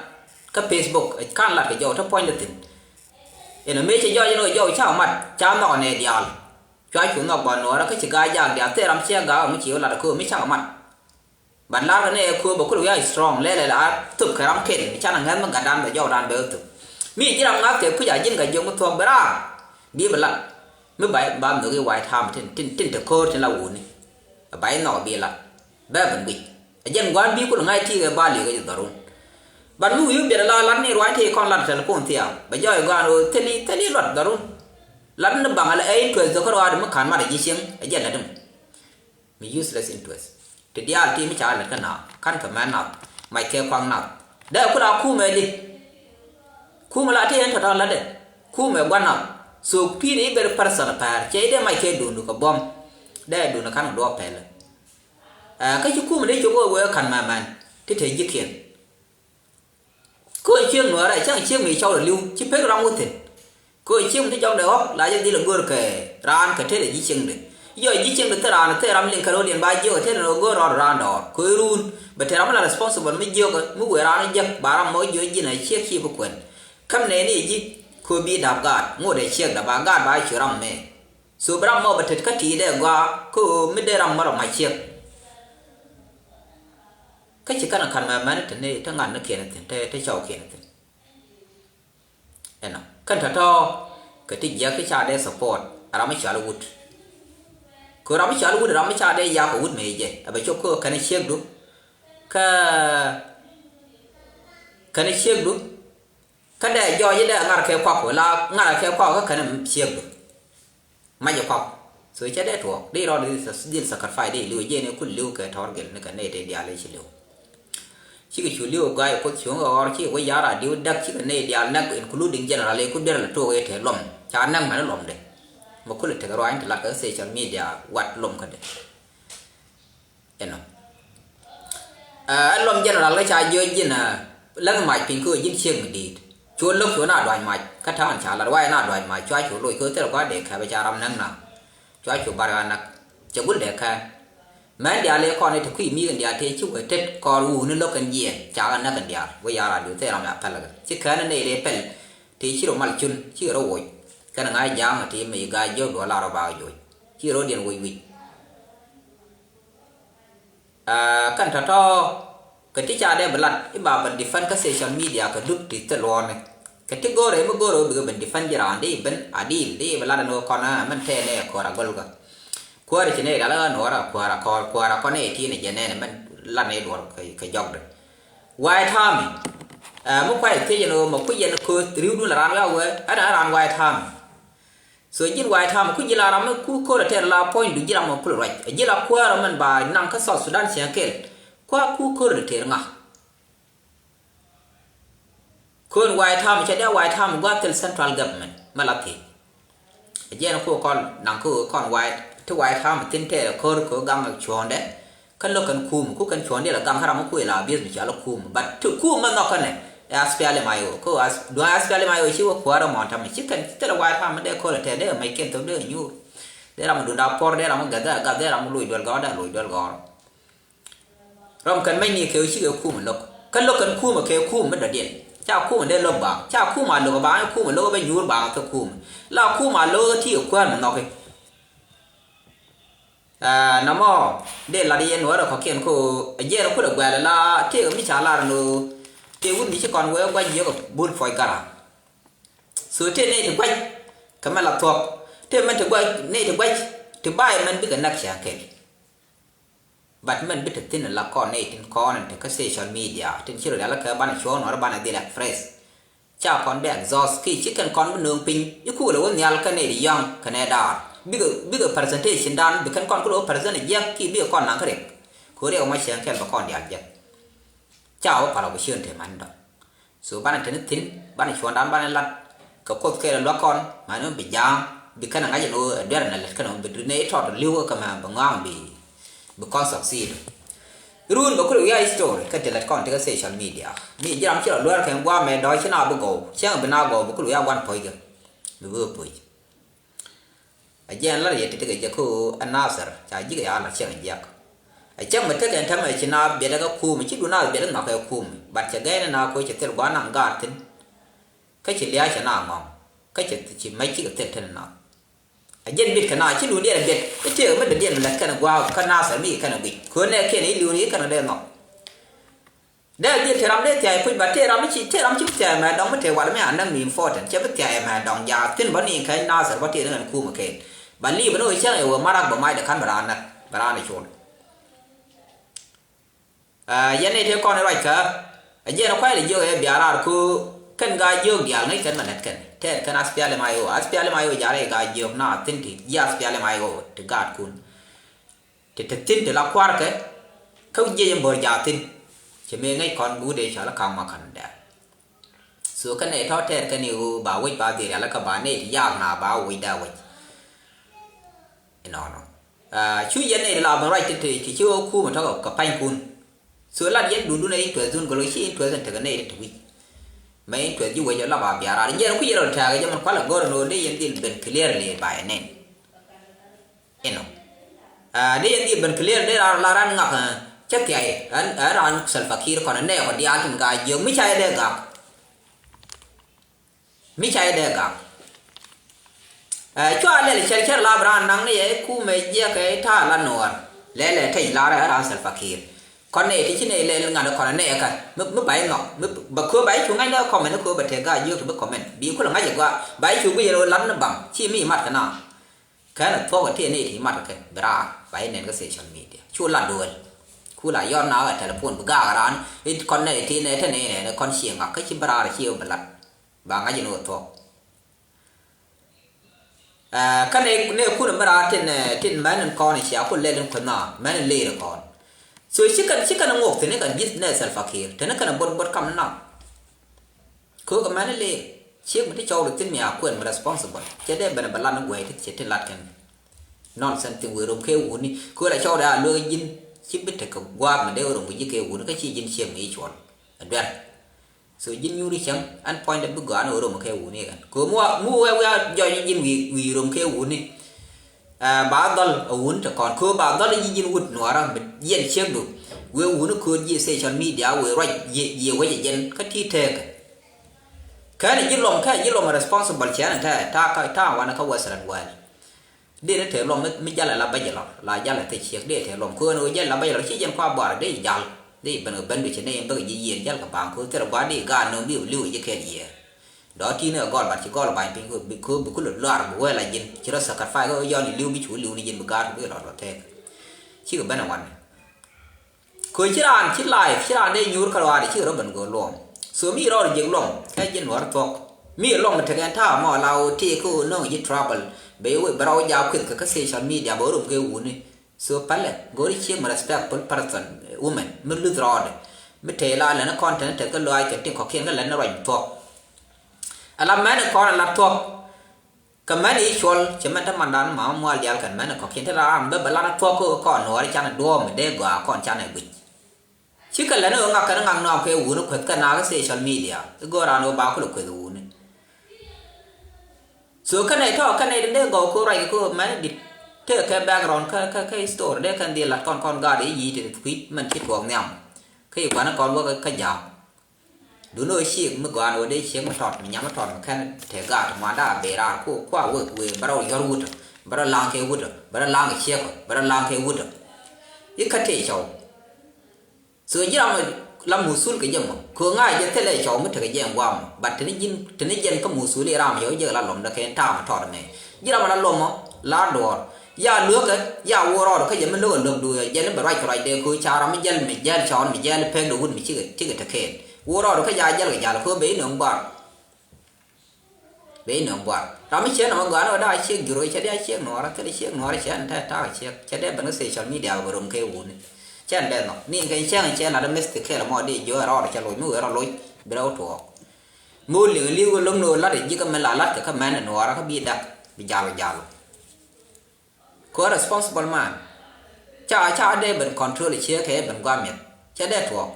Kä Facebook ɛ ka̱n lat kɛ jɔw te puɔ̱ny dee thi̱n. Ɛn ɣöö mëë cɛ jɔw ɛn ɣöö jɔw ca̱k mat ca nhɔk ɛn ëë diaal. Cua cu nhɔk bä nuɔɔrä kä ci gaa jaak diaal thil ram ciɛ gaa ɣä mi ci wä lat ɛ köö mi ca̱k mat. But lar kɛ nɛ ɛ köö bɛ kulɛ wi̱i̱ a strong lɛlɛ la a thop kɛ ram ken mi canɛ ŋäth mi gatdan bɛ jɔwdan bɛ ɣä thop. Mi ji̱ ram ŋa̱th kɛ puc a ji̱n kɛ jiök mi thuɔ̱k bi raar. Bi bi lat mi ba ba nhök i̱ White Army tin tin tin te ko̱o̱r tin la wuni. Ba i̱ nhɔk bi lat bɛ ben guic. Ɛ jɛn gua̱a̱n bi kulɛ ŋa̱c ti kɛ ba li̱ekä ji̱ dhɔrun. But mi wi̱i̱ biɛt ala lat ni ruac ti kɔn lat telephone thiaŋ bɛ jɔɔc gua̱a̱n ɣöö thil i̱ thil i̱ luɔt dhɔrun. Lat ni baŋ ala ɛ interest dhɔkä ruaadɛ mi ka̱n mat ɛ ji̱ cieŋ ɛ jɛn lät mi useless interest. Ti diaal ti mi ca lät kä naath ka̱n kɛ mɛn nath mac kɛ kuaŋ nath. Dee kula kumɛ di kumɛ la ti ɛn tɔ̱tɔ̱ latdɛ kumɛ gua̱n nath. So pi̱i̱n i̱ ber person päär cɛ i̱ dee mac kɛ duundu kɛ buɔ̱m. Dee duundu ka̱n kɛ duɔ̱ɔ̱p pɛlɛ. Kä ci kumɛ dee cok wee wee ka̱n mɛmɛn ti te ji̱kiɛn. Kä cieŋ nuäärä cäŋ cieŋ mi cɔw li̱w ci pek ram wä thi̱n. Kä cieŋ ti jɔkdɛ ɣɔ̱k la jɛ dhil a gör kɛ raan kɛ tetdɛ ji̱ cieŋdɛ. Yɔ ji̱ cieŋdɛ thil raan thil ram liŋ kɛ ro̱diɛn ba jiök kɛ tetdɛ ni ɣöö gör rɔɔd raan dɔɔr kɛ ɣöö ruun bɛ te ram la responsible mi jiök mi wëë raan jiäk ba ram mɔ jiök ji̱n a ciek ci bi kuɛn. Käm nɛɛni ji̱ kɛ ɣöö bi da̱p gaat ŋot ɛ ciekdɛ ba gaat ba cu ram mɛ. So bi ram mɔ bɛ tet kä ti̱i̱ dee gɔaa kä ɣöö mi dee ram mɔ rɔ mac ciek. Kä ci kɛn a ka̱n mɛmɛni te ni te ŋa̱t ni kiɛn thi̱n te te cɔw kiɛn thi̱n. Ɛnɔ kɛn tɔ̱tɔ̱ kɛ ti jiäk ti ca dee support ram mi cɔal wut. Kɛ ram mi cɔal wut ram mi ca dee yak kɛ wut mëë jɛ a bɛ cop kä kɛn ciekdu. Kä kɛn ciekdu kä dee jɔɔc dee ŋa̱r kɛ kuak wala ŋa̱r kɛ kuak kä kɛn ciekdu. Mac ɛ kɔk. So cɛ dee tuɔɔk di rɔɔd dhil sacrifice di liw jiɛn ikul liw kɛ tɔr gil ni kɛ nɛy ti diaal i̱ ci liw. Cikɛ cu liw guy Kuoth cuŋ ɣɔr ci wä yar a diw däk cikɛ nɛy diaal näk including general i̱ ku derɛ lɛ tuɔɔk i̱ te luɔm ca näk mɛn luɔmdɛ. Mɛ kulɛ tekɛ ruany ti lat kɛ social media wat luɔm kädɛ. Ɛnɔ ɛ luɔm general kä ca jiɔ ji̱n ɛ läŋ mac piny kä ji̱n ciek mi di̱i̱t. Cu lo̱k cu na duany mac kä ta̱a̱n ca lat wa̱i̱ na duany mac cua cu loc kä thil gua̱a̱r dee kɛpɛ ca ram näk na. Cua cu bar ɣa̱ näk cɛ gul dee kɛn. Mɛn diaal ëë kɔn ëë te kui̱ mi̱i̱k in diaal tëë ci wee tet kɔɔr wuni lo̱k kɛn jiɛɛn ca ɣä näk in diaal wee ya̱r a li̱w thil ram ya pɛl kɛ ci kɛn in nɛy rëë pɛl. Tëë ci rɔ mal cun ci rɔ woc kɛn ŋa̱c ja̱a̱ŋ tëë mec ga̱a̱c jiök duɔl a rɔ ba ɣä joc ci rɔ diɛn woc wi̱c. Aa, kɛn tɔ̱tɔ̱ kɛ ti ca dee bi lat i̱ ba bɛ defend kä social media kɛ dup ti thil luɔ̱ɔ̱ni. Kɛ ti go̱o̱rɛ mi go̱o̱rɛ wä bikɛ ben defend ji̱ raan di ben a dil di bi lat ɛn ɣöö kɔn ɛ mɛn tɛɛ nɛ ɛ ko̱r a gɔl kä. Kuäärɛ ci nɛ ɛ ral ɣän wä ra kuäär a kɔr kuäär a kɔn ɛ ti ni jɛ nɛn ɛ mɛn lat nɛ duɔr kɛ jɔkdɛ. White Army ɛ mi kuay thiec ɛn ɣöö mɛ kui̱c ɛn kööth ri̱wdun la raan wiak wee ɛn ɛ raan White Army. So ji̱n White Army ku ji̱ la ram mi ku ko̱r a tɛr la puɔ̱nydu ji̱ ram mi kul ruac a ji̱ la kuäär ɔ mɛn ba naŋ kä South Sudan cieŋ kɛl. Kua ku ko̱r a tɛr ŋa? Kön White Army cɛ dee White Army gua̱a̱th thil central government mɛ la thiec. A jiɛn ku kɔn naŋ ku kɔn White ti White Army thin tɛr a ko̱r kö gaŋ cuɔ̱ɔ̱ndɛ. Kä lo̱k kɛn kuum ku kɛn cuɔ̱ɔ̱ŋ diɛl a gaŋ kä ram mi kuëë la abuse mi cɔal a kuum. But ti kuum mi nhɔk kɛnɛ ɛ SPLM-IO kä dua̱a̱ŋ SPLM-IO ci wä kuäärä mɔn tamɛ ci kɛn ci thilɛ White Army dee ko̱l a tɛt dee mɛc kɛn thok dee nyuur. Dee ram mi dunda puɔr dee ram mi gɛth dee a gath dee ram mi loc duel gɔɔr dee a loc duel gɔɔr. Ram kɛn mɛc ni kɛ wä cikɛ kuum a lo̱k kä lo̱k kɛn kuum a kɛ kuum mi dɔ̱diɛn ca kuum a dee lo̱k baaŋ ca kuum a lo̱k a baaŋ kuum a lo̱k a bɛ nyuur baaŋ a thok kuum. La kuum a lo̱k a ti a kuäär mi nhɔki. Aa, namɔ dee lat yɛn wä rɛ kɔkiɛn ko a jiɛn kulɛ guɛl la tëë mi ca lar no. Tëë wut mi ci kɔn wee guac yio̱k a bul puɔc gara. So tëë nɛy ti guac kɛ mɛ la thuɔk tëë mɛn ti guac nɛy ti guac ti bay mɛn bikɛ nak ca kɛl. But mɛn bi te thin la kɔn nɛy tin kɔn in te kä social media tin ci rɔ rial kɛ banɛ cuɔ̱ɔ̱n wä rɛ banɛ dhil express. Ca kɔn bi exhaust ki ci kɛn kɔn bi nööŋ piny i̱ kukɛ lɛ wä nhial kä nɛy di yɔ̱a̱ŋ kɛ nɛy daar bikɛ bikɛ presentation dan bi kɛn kɔn kulɛ wä present jiɛk ki bikɛ kɔn naŋ kä riɛk. Kɛ wä riɛk mɔ cieŋ kɛn bɛ kɔn diaal jiɛk. Ca wä pal opportunity man dɔ̱ŋ. So banɛ te ni thi̱n banɛ cuɔ̱ɔ̱ŋ dan banɛ lat kɛ Kuoth kɛɛl luäk kɔn mani mi bi ja̱a̱ŋ bi kɛn ŋa̱c ɛn ɣöö ɛ duer ɛn ɛ lät kɛn ɣöö bi duer ni tɔt li̱w kä mɛ bi ŋɔaŋ bi. Bi kɔn succeed. Run bɛ kulɛ wi̱i̱ a history kä ti lät kɔn ti kä social media. Mi ji̱ ram ci rɔ luɛɛr kɛn gua̱a̱ mɛ dɔ̱ɔ̱c ci na bi gɔw cieŋ bi na gɔw bi kulɛ wi̱i̱ a gua̱n puɔ̱c kɛ. Bi bi wee puɔ̱c. A jiɛn lar yɛ ti ti kɛ jɛ kä ɣöö ɛ Nasir ca ji̱ kɛ ya lar cieŋ jiak. A cieŋ mi tekɛ ɛn tämɛ ci na biɛt kä kuum ci du na biɛt nhɔk kɛ kuum. But cɛ gɛy ni na ko cɛ thil gua̱a̱ naŋ gaat thi̱n. Kä ci lia̱a̱ cɛ na ŋɔŋ kä cɛ ci mec cikɛ thil tin na. A jiɛn bit kɛ na ci duun diɛn a biɛt i̱ tëëk mi dee diɛn bi lät kɛn gua̱a̱k kä Nasir mi kɛn a guic kön nɛ kiɛn i̱ li̱w ni kɛn a dee nhɔk. Dee dhil te ram dee thia̱a̱c puc ba te ram mi ci te ram ci bi thia̱a̱c mɛ dɔŋ mi te wal mi a näk mi important cɛ bi thia̱a̱c mɛ dɔŋ jaak thin bä ni kɛny Nasir bä te ni ɣän kuum kɛn. Ba li̱i̱ bä ni ɣöö cäŋ ɛ wä marak bä mac dee ka̱n bä raan näk bä raan ɛ col. Yɛn ni tëë kɔn ruac kä a jiɛn kuay lɛ jiök ɛ bia raar ku kɛn gaa jiök diaal ŋäc kɛn mɛ nɛt kɛn tɛɛt kɛn SPLM-IO. SPLM-IO jarɛ gaa jiök na thin ti ji̱ SPLM-IO ti gaatkun. Ti ti thin ti la kuarkɛ kä jiɛc in bo̱r jaa thin. Cɛ mëë ŋäc kɔn guut ëë cɔal i̱ ka̱ŋ ma ka̱n dɛɛr. So kɛn nɛy tɔ̱ tɛɛr kɛn i̱ ɣöö ba wec ba dhil rial kä ba nɛy ti yaak na ba wec da wec. Inɔnɔ cu yɛn nɛy ti la ben ruac ti ti ci ɣöö kuumɛ tɔ̱ kɛ panykun. So lat yɛn dundun ɛ interest dun gɔl ci interest in tekɛ nɛy ti ti wi̱c. Mɛ interest ji̱ wec ɛ la ba bia raar jiɛn ku yɛn rɔ tɛ̈ɛ̈k ɛ jɛ mɛn kualɛ gɔr ɛn ɣöö dee yɛn dhil ben clearly ba ɛ nɛn. Inɔ dee yɛn dhil ben clear dee raan la raan ŋak. Cä thiay ɛ raan Salva Kiir kɔn ɛ nɛɛk ɔ diaal tin gaa jiök mi ca yɛ dee gak. Mi ca yɛ dee gak. Cua lɛl cɛr cɛr la bi raan naŋ ni yɛ kumɛ jiɛk ɛ ta̱a̱ la nuɔɔr. Lɛlɛ tec lar ɛ raan Salva Kiir. Kɔn nɛy ti ci nɛy lɛl ŋa̱n kɔn ɛ nɛɛkä mi ba i̱ nhɔk mi ba köö ba i̱ cu ŋa̱cnä kɔmɛn ni köö ba tëë gaa jiök ti bi kɔmɛn bi kulɛ ŋa̱c ɛ gɔaa ba i̱ cu guic ɛ lat ni baŋ ci mi i̱ mat kɛ na. Kɛn a thuɔ̱k a ti ni ti mat kɛ bi raar ba yi nɛn kä social media cu la duel. Ku la yɔr na ɣä telephone bi gaak raan it kɔn nɛ ti nɛ te ni nɛ kɔn cie ŋak kä ci bi raar cie bi lat. Ba ŋa̱c in wä thuɔ̱k. Kä nɛ nɛ kun mi raar tin tin mɛn in kɔn cia ku lɛl in kuɛ na mɛn in leer kɔn. So ci kɛn ci kɛn ŋok thin kɛn jith nɛ Salva Kiir thin kɛn bot bot kam na. Köök ɛmɛn i̱ lëë ciek mi ti cɔw ti thi̱n mi a kuɛn mi responsible cɛ dee ben ɛ bɛ lat ni guɛy ti cɛ ti lat kɛn. Nonsense thing wëë rom kɛ wuni köök la cɔw dee a luek ji̱n ci bi tekɛ gua̱a̱k mi dee wä rom kɛ ji̱ kɛ wuni kä ci ji̱n ciek mi i̱ cuɔl. Ɛ duer. So ji̱n nyuuri cäŋ ɛn puɔ̱nydɛ bi gɔaa ni wä rom kɛ wuni kɛn köök mi wa mi wee wiaa jɔny ji̱n wi̱i̱ rom kɛ wuni. Ba dhɔl a wun te kɔn köö ba dhɔl ji̱ ji̱n wut nuɔɔrä mi yɛn ciekdu. Wee wun köö ji̱ social media wee ruac jiɛ wec a jɛn kä ti teekɛ. Kɛn ji̱ lɔm kɛ ji̱ lɔm responsible cɛn tɛ ta wanɛ kä Western world. Dee ni te lɔm mi jalɛ la bäc lɔ la jalɛ te ciek dee te lɔm köö ni wee jalɛ la bäc lɔ ci jɛn kua buar dee jal dee ben kɛ ben du ci ne in bäkɛ ji̱ yieen jal kɛ baŋ köö thil a gua dee gaat nööŋ bi wä li̱w ji̱ kɛɛl yieen. Dɔ̱ ti̱n ɛ gɔl bat ci gɔl ba̱ny piny kɛ bi kɛ bi kulɛ luar bi wee la ji̱n ci rɔ sacrifice kɛ yɔn i̱ li̱w bi cu li̱w ni ji̱n bi gaat bi lɔt lɔ tɛɛk. Cikɛ ben ɛ wanɛ. Kɛ ci raan ci life ci raan dee nyuur kä luaar cikɛ rɔ ben gɔl luɔm. So mi rɔɔd jiɛk luɔm kɛ ji̱n luar thuɔk. Mi luɔm tekɛ ta̱a̱ mɔ la wä tëë kä wä nöŋ ji̱ trouble. Bɛ wä bɛ rɔ wä jaak kueth kɛ kä social media bɛ wä rom kɛ wuni. So pälɛ go̱o̱ri ciek mi respectful person, women mi luth rɔɔdɛ. Mi tëë la lɛn kɔn tɛn tɛth kä luaac kɛ tin kɔ̱kiɛn kä lɛn ruac thuɔk. Ala mɛn kɔn ala thuɔk. Kɛ mɛn i̱ cuɔl cɛ mɛn te mandan ma mual dial kɛn mɛn kɔ̱kiɛn te la ram bä bä lan thuɔk kä kɔn nuɔɔri canɛ duɔɔm mi dee gɔaa kɔn canɛ guic. Cikɛ lɛn ɣöö ŋak kɛn ŋak nɔɔk kɛ wuni kueth kɛ naak kä social media i̱ go̱o̱r raan ɣöö ba kulɛ kueth wuni. So kɛnɛ tɔ̱ kɛnɛ dee gɔw ko ruac ko mɛn dit tekɛ kɛ background kä kä kä history dee kɛn dhil lat kɔn kɔn gaat i̱ yi̱i̱ ti kui̱ mɛn ci tuɔɔk nhiam. Kä i̱ gua̱n kɔn wä kä ja̱a̱k. Dun ɣöö ciek mi gɔaan ɣöö dee ciek mi tɔt mi nyam mi tɔt mi kɛn te gaat ti ŋuan daa ben raar ku kua wek wee bä rɔ yɔr wutɔ bä rɔ la̱ŋ kɛ wutɔ bä rɔ la̱ŋ kɛ ciek bä rɔ la̱ŋ kɛ wutɔ. I̱ kä tëë cɔw. So ji̱ ram la musul kɛ jɛ mɔ kɛ ŋa̱c jɛ thilɛ cɔw mi tekɛ jɛ ŋuam mɔ. But teni ji̱n teni jɛn kä musul i̱ ram yɔw jɛ la lɔm dɛ kɛ ta̱a̱ mi tɔt mɛ. Ji̱ ram la lɔm mɔ la duɔɔr. Ya luäkä ya wä rɔɔd kä jɛ mi lo̱k a lo̱k duɔɔr jɛ ni bɛ ruac kɛ ruac dee kɛ ca ram mi jɛl mi jɛl cɔɔn mi jɛl pek dee wut mi cikɛ cikɛ te kɛɛl. Wä rɔɔd kä ja jɛl kɛ jal kɛ ben ni ŋuam buar. Bɛ inɔ buar ram mi ciek nɔmɔ gɔaa ni wä daa ciek jur wä cɛ dee a ciek nuɔɔrä thilɛ ciek nuɔɔrä cɛ ɛn tɛ ta̱a̱ ciek cɛ dee ben kä social media wä rom kɛ wuni. Cɛ ɛn dee nhɔk ni kɛ cɛŋ cɛ lat ɛ mith ti kɛl mɔ dee jiö ɛ rɔɔdɛ cɛ loc mi wee rɔ loc bi rɛw tuɔɔk. Mi wä liŋ li̱w kɛ lo̱ŋ ni wä lat ɛ ji̱ kä mɛn la lat kɛ kä mɛn ɛ nuɔɔrä kä bi dak bi jal kɛ jal. Kɛ responsible man. Ca ca dee ben control ciek kɛ ben guam miɛth. Ca dee tuɔɔk.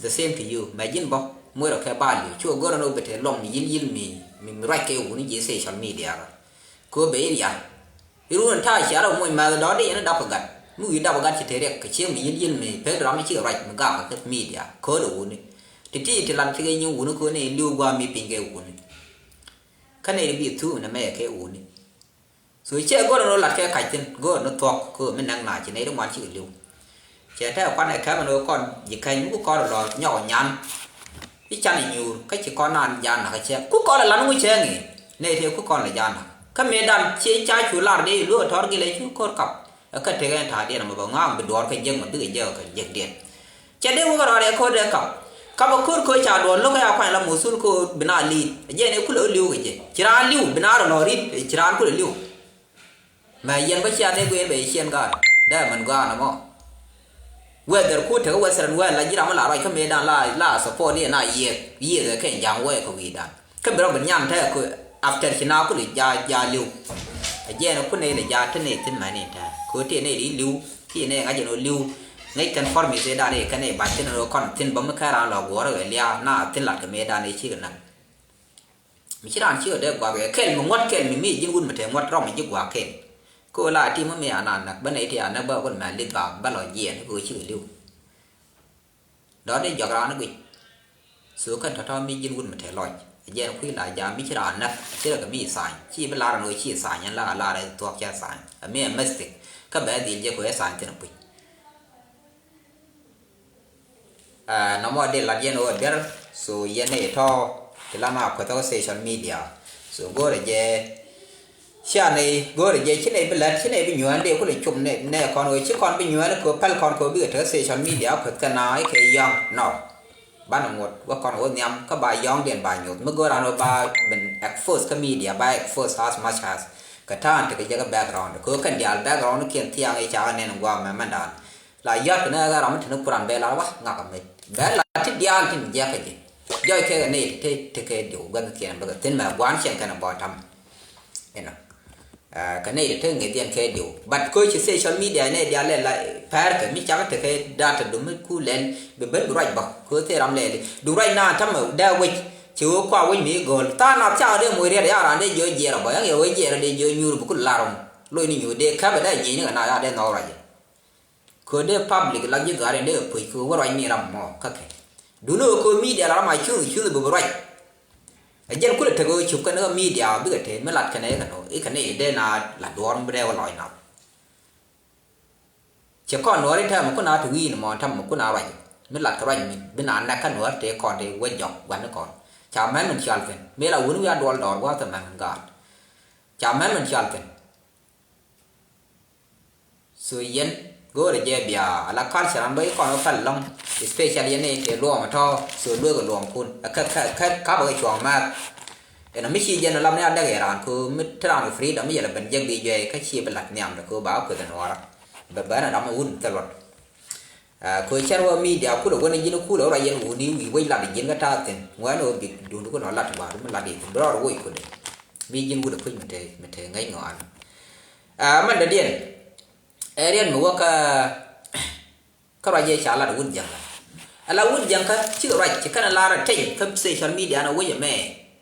The same to you. Mɛ ji̱n bä muerɔ kɛ bal yu cu go̱rɛ ni wä bete lɔm mi yil yil mi mi ruac kɛ wuni ji̱ social media rɔ. Kɛ wä ben yar. Irun ta cia rɔ muc math dɔ̱ dee yɛn dap kɛ gat mi wi̱i̱ dap kɛ gat ci te riɛk kɛ ciek mi yil yil mi pek ram mi cikɛ ruac mi gak kɛ media. Kɛ wä dee wuni. Ti ti ti lan cikɛ nyi wuni kɛ wä ni li̱w guam mi piny kɛ wuni. Kä nɛy ti bi thuk nɛ mɛ kɛ wuni. So cɛ go̱r ni lat kɛ kac thi̱n go̱r ni thuɔ̱k kɛ mi nɛŋ na ci nɛy ti ŋuan cikɛ li̱w. Cɛ tɛk kuan ɛ kɛmɛ ni wä kɔn ji̱ kɛny mi ku kɔn lɔ nyɔk nyan. I̱ can i̱ nyuur kä ci kɔn naan jan nakä cɛ ku kɔn lɛ lan ŋu cɛ ŋi̱i̱ nɛy tëë ku kɔn lɛ jan nakä kä mëë dan ciɛ ca cu lar dee i̱ luäk ɛ tɔ̱r gilɛ cu ko̱r kap. Kä tekɛ ta̱a̱diɛn mɔ bɛ ŋa̱a̱ŋ bi duɔɔr kä jek mɔ bikɛ jek kä jekdiɛn. Cɛ dee wä kɛ rɔɔdɛ ko̱r dee kap. Kap ɛ ko̱r ko̱ ca duɔɔr lo̱k ɛ a kuany la mosul ko̱ bi na li̱i̱t. Ɛ jɛn ɛ kulɛ wä li̱w kɛ jɛ. Ci raan li̱w bi na rɔ lɔ ri̱t, ci raan kulɛ li̱w. Mɛ yɛn bä cia dee guiɛn bɛ ciɛn gaat. Dee mɛn gaat nɔmɔ. Whether ku tekɛ Western world la ji̱ ram mi la ruac kä mëëdan la, la support ni na yiëëk, yiëëk ɛ kɛn ja̱a̱ŋ wee kɛ wi̱i̱dan. Kä bi rɔ bi nyan tɛɛ kɛ after ci na kulɛ ja, ja li̱w. Ɛ jɛn ɛ ku nɛy lɛ ja te nɛy thi̱n mɛn in tɛɛ. Kɛ ɣöö tëë nɛy di li̱w, tëë nɛy ŋa̱c ɛn ɣöö li̱w. Ŋäc thin formit ëëdan ëë kɛn ëë bac thi̱n ɛn ɣöö kɔn thi̱n bä mi kɛn raan lɔ guɔ̱ɔ̱r ɛ lia̱a̱ na thi̱n lat kɛ mëëdan ëë cikɛ näk. Mi ci raan ci ɣä dee gua̱a̱th kɛ kɛl mi ŋuɔ̱t kɛl mi mi ji̱n wut mi te ŋuɔ̱t rɔm mi ji̱ gua̱a̱th kɛl. Kä ɣöö la ti mi mi a na näk bä nɛy ti a näk bä ɣöö mɛ lit ba bä lɔ jiɛɛn kä ɣöö cikɛ li̱w. Dɔ̱r ni jɔak raan ni guic. So kɛn tɔ̱tɔ̱ mi ji̱n wut mi te lɔc. Ɛ jɛn kui̱ la jam mi ci raan näk, ci rɛ kɛ mi tha̱a̱ny. Ci bi lar ɛn ɣöö ci tha̱a̱ny, ɛn la lar ɛ thuɔ̱k cɛ tha̱a̱ny. Ɛ mi ɛ mistake. Kä bɛ dhil jɛ kɛ ɣöö ɛ tha̱a̱ny thi̱n ɛ puc. Ɛ, nɔmɔ di lat yɛn ɣöö ɛ biɛr, so yɛn ɛ tɔ̱ ti la ma kueth kä social media. So go̱o̱rɛ jɛ Cia nɛy go̱o̱rɛ jɛ ci nɛy bi lät, ci nɛy bi nyuään dee kulɛ cop nɛ, nɛ kɔn ɣöö ci kɔn bi nyuään kɛ päl kɔn kɛ bikɛ te social media kueth kɛ na ikɛ yɔ̱ŋ nɔ. Banɛ ŋot wä kɔn ɣöö nhiam kä ba yɔ̱ŋdiɛn ba nyuth mi go̱o̱r an ɣöö ba ben expose kä media ba expose as much as kɛ ta̱a̱n tekɛ jɛ kä background kɛ ɣöö kɛn diaal background kiɛn thiaŋ i̱ ca kɛ nɛn gua̱a̱m mɛmɛndan. La yɔ̱t kɛ ni ɣä ram mi te ni kuran bɛ la wä ŋak a mec bɛ la ti diaal tin jiɛk kɛ jɛ. Jɔy kɛ kɛ ni te te kɛ diw gua̱th kiɛn bä kɛ thin mɛ gua̱n cɛn kɛn bɔ tam. Inɔ kɛ ni te ŋɛ diɛn kɛ diw but ko ci social media ni diaal lɛ la pɛr kɛ mi cak te kɛ data dum mi ku lɛn bi ben bi ruac bä ko te ram lɛ di du ruac na tam dɛ wec. Ci wä kua wec mi gol tha na cak dee moc riɛt ya ran dee jiɔ jiɛrɛ bä yaŋ yɛ wä jiɛrɛ dee jiɔ nyuur bi ku lar rum. Loc ni nyuur dee kɛpɛ dee jiɛc ni kɛ na ya dee nhɔk ruac. Kɛ dee public la ji̱ gari dee puc kɛ wä ruac ni ram mɔ kä kɛ. Duni kɛ media la ram a cuth cuth bi bi ruac. A jɛn kulɛ tek kɛ cup kɛn kä media bikɛ te mi lat kɛn ikɛ nɔ ikɛ ni dee na la duɔr mi dee wä lɔc na. Cɛ kɔn nuɔri tɛm mi kun a ti wi̱i̱ ni mɔ tɛm mi kun a ruac mi lat kɛ ruac mi bi na nɛk kä nuɔri tëë kɔn tëë wec jɔk gua̱n ni kɔn. Ca mɛn min cual kɛn mi la wuni wi̱i̱ a duɔl dɔɔr gua̱th mɛn min gaat. Ca mɛn min cual kɛn. So yɛn go̱o̱rɛ jɛ bia ala culture an bä ikɔn wä pɛl lɔŋ. Especially yɛn ni tëë luɔm tɔ so luek luɔm kun kä kä kä kä bä kɛ cuɔ̱ŋ mɛth. Ɛn mi ci jɛn lam ni a däk yɛ raan ko mi te raan kɛ freedom mi yɛl ben jek bi juɛy kä ci bi lat nhiam de ko ba kueth nuɔra. Bɛ bɛ na dam wun thil luɔt. Ko cɛr wä media kulɛ wä ni ji̱n kulɛ wä rɔ yɛn wuni wi̱i̱ wec lat ji̱n kä ta̱a̱ thin ŋuɛn wä bik dund kun wä lat ba dum lat i̱ thin bi rɔɔd woc kudɛ. Mi ji̱n wut ɛ kuc mi te mi te ŋäc ŋɔan. Mɛn dɔ̱diɛn ɛ riɛn mi wä kä kä ruac yɛ ca lat wut jäŋkä. Ala wut jäŋkä cikɛ ruac ci kɛn lar teny kä social media na wec ɛmɛ.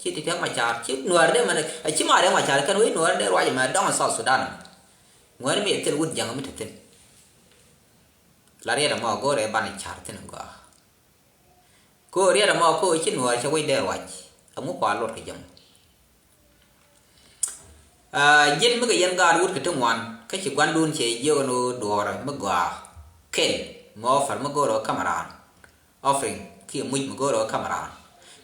Ci ti tiɛk ma car ci nuäär dee mɛn a ci ma dee ma car kɛn wec nuäär dee ruac ɛmɛ dɔŋ South Sudan. Ŋuɛn mi ɛ thil wut jäŋkä mi te thin. La riɛt ɛmɔ go̱o̱rɛ banɛ car thin gɔaa. Ko riɛt ɛmɔ ko ci nuäär cɛ wec dee ruac. Ɛŋu kua lot kɛ jɛ mɔ. Ji̱n mi kɛ yɛn gaat wut kɛ ti ŋuan kä ci guandun cɛ jiök ɛn ɣöö duɔ̱ɔ̱rɛ mi gɔaa kɛl mi offer mi go̱o̱rɛ ɣä ka̱m raan. Offering kiɛ muc mi go̱o̱rɛ ɣä ka̱m raan.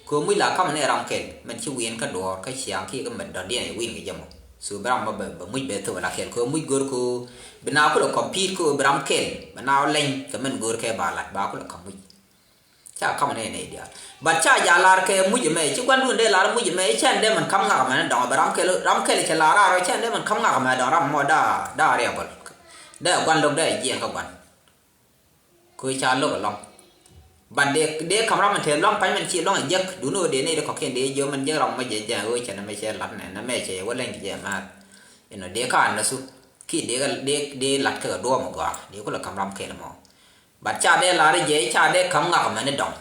Kɛ ɣöö muc la ka̱m ni ram kɛl mɛn ci wi̱i̱n kä duɔ̱ɔ̱r kä ciaŋ kiɛ kä mɛn dɔ̱diɛn ɛ wi̱i̱n kɛ jɛ mɔ. So bi ram mɔ bɛ muc bɛ thok la kɛl kɛ ɣöö muc go̱o̱r kɛ ɣöö bi na kulɛ compete kɛ ɣöö bi ram kɛl bi na leny kɛ mɛn go̱o̱r kɛ ba lat ba kulɛ ka̱m muc. Ca ka̱m nɛ nɛ diaal. But ca ja lar kɛ muc mɛ ci guandun dee lar muc mɛ cɛn dee mɛn ka̱m ŋak mɛ ni dɔŋ bɛ ram kɛl ram kɛl cɛ lar rar cɛn dee mɛn ka̱m ŋak mɛ dɔŋ ram mɔ da da riabal. Dee guan lok dee jiɛn kä guan. Kö ca lok alɔŋ. But dee dee ka̱m ram mɛ te lɔŋ pa̱ny mɛn ci lɔŋ a jek duni wä dee nɛ dee kɔkiɛn dee jiɔ mɛn jek ram mɛ jɛ jɛ wä cɛn mɛ cɛ lat nɛ nɛ mɛ cɛ wä lɛŋ jɛ mɛ. Inɔ dee ka an na su ki dee dee dee lat kɛ duɔm gɔaa dee kulɛ ka̱m ram kɛl mɔ. But ca dee lar jɛ ca dee ka̱m ŋak mɛn dɔŋ.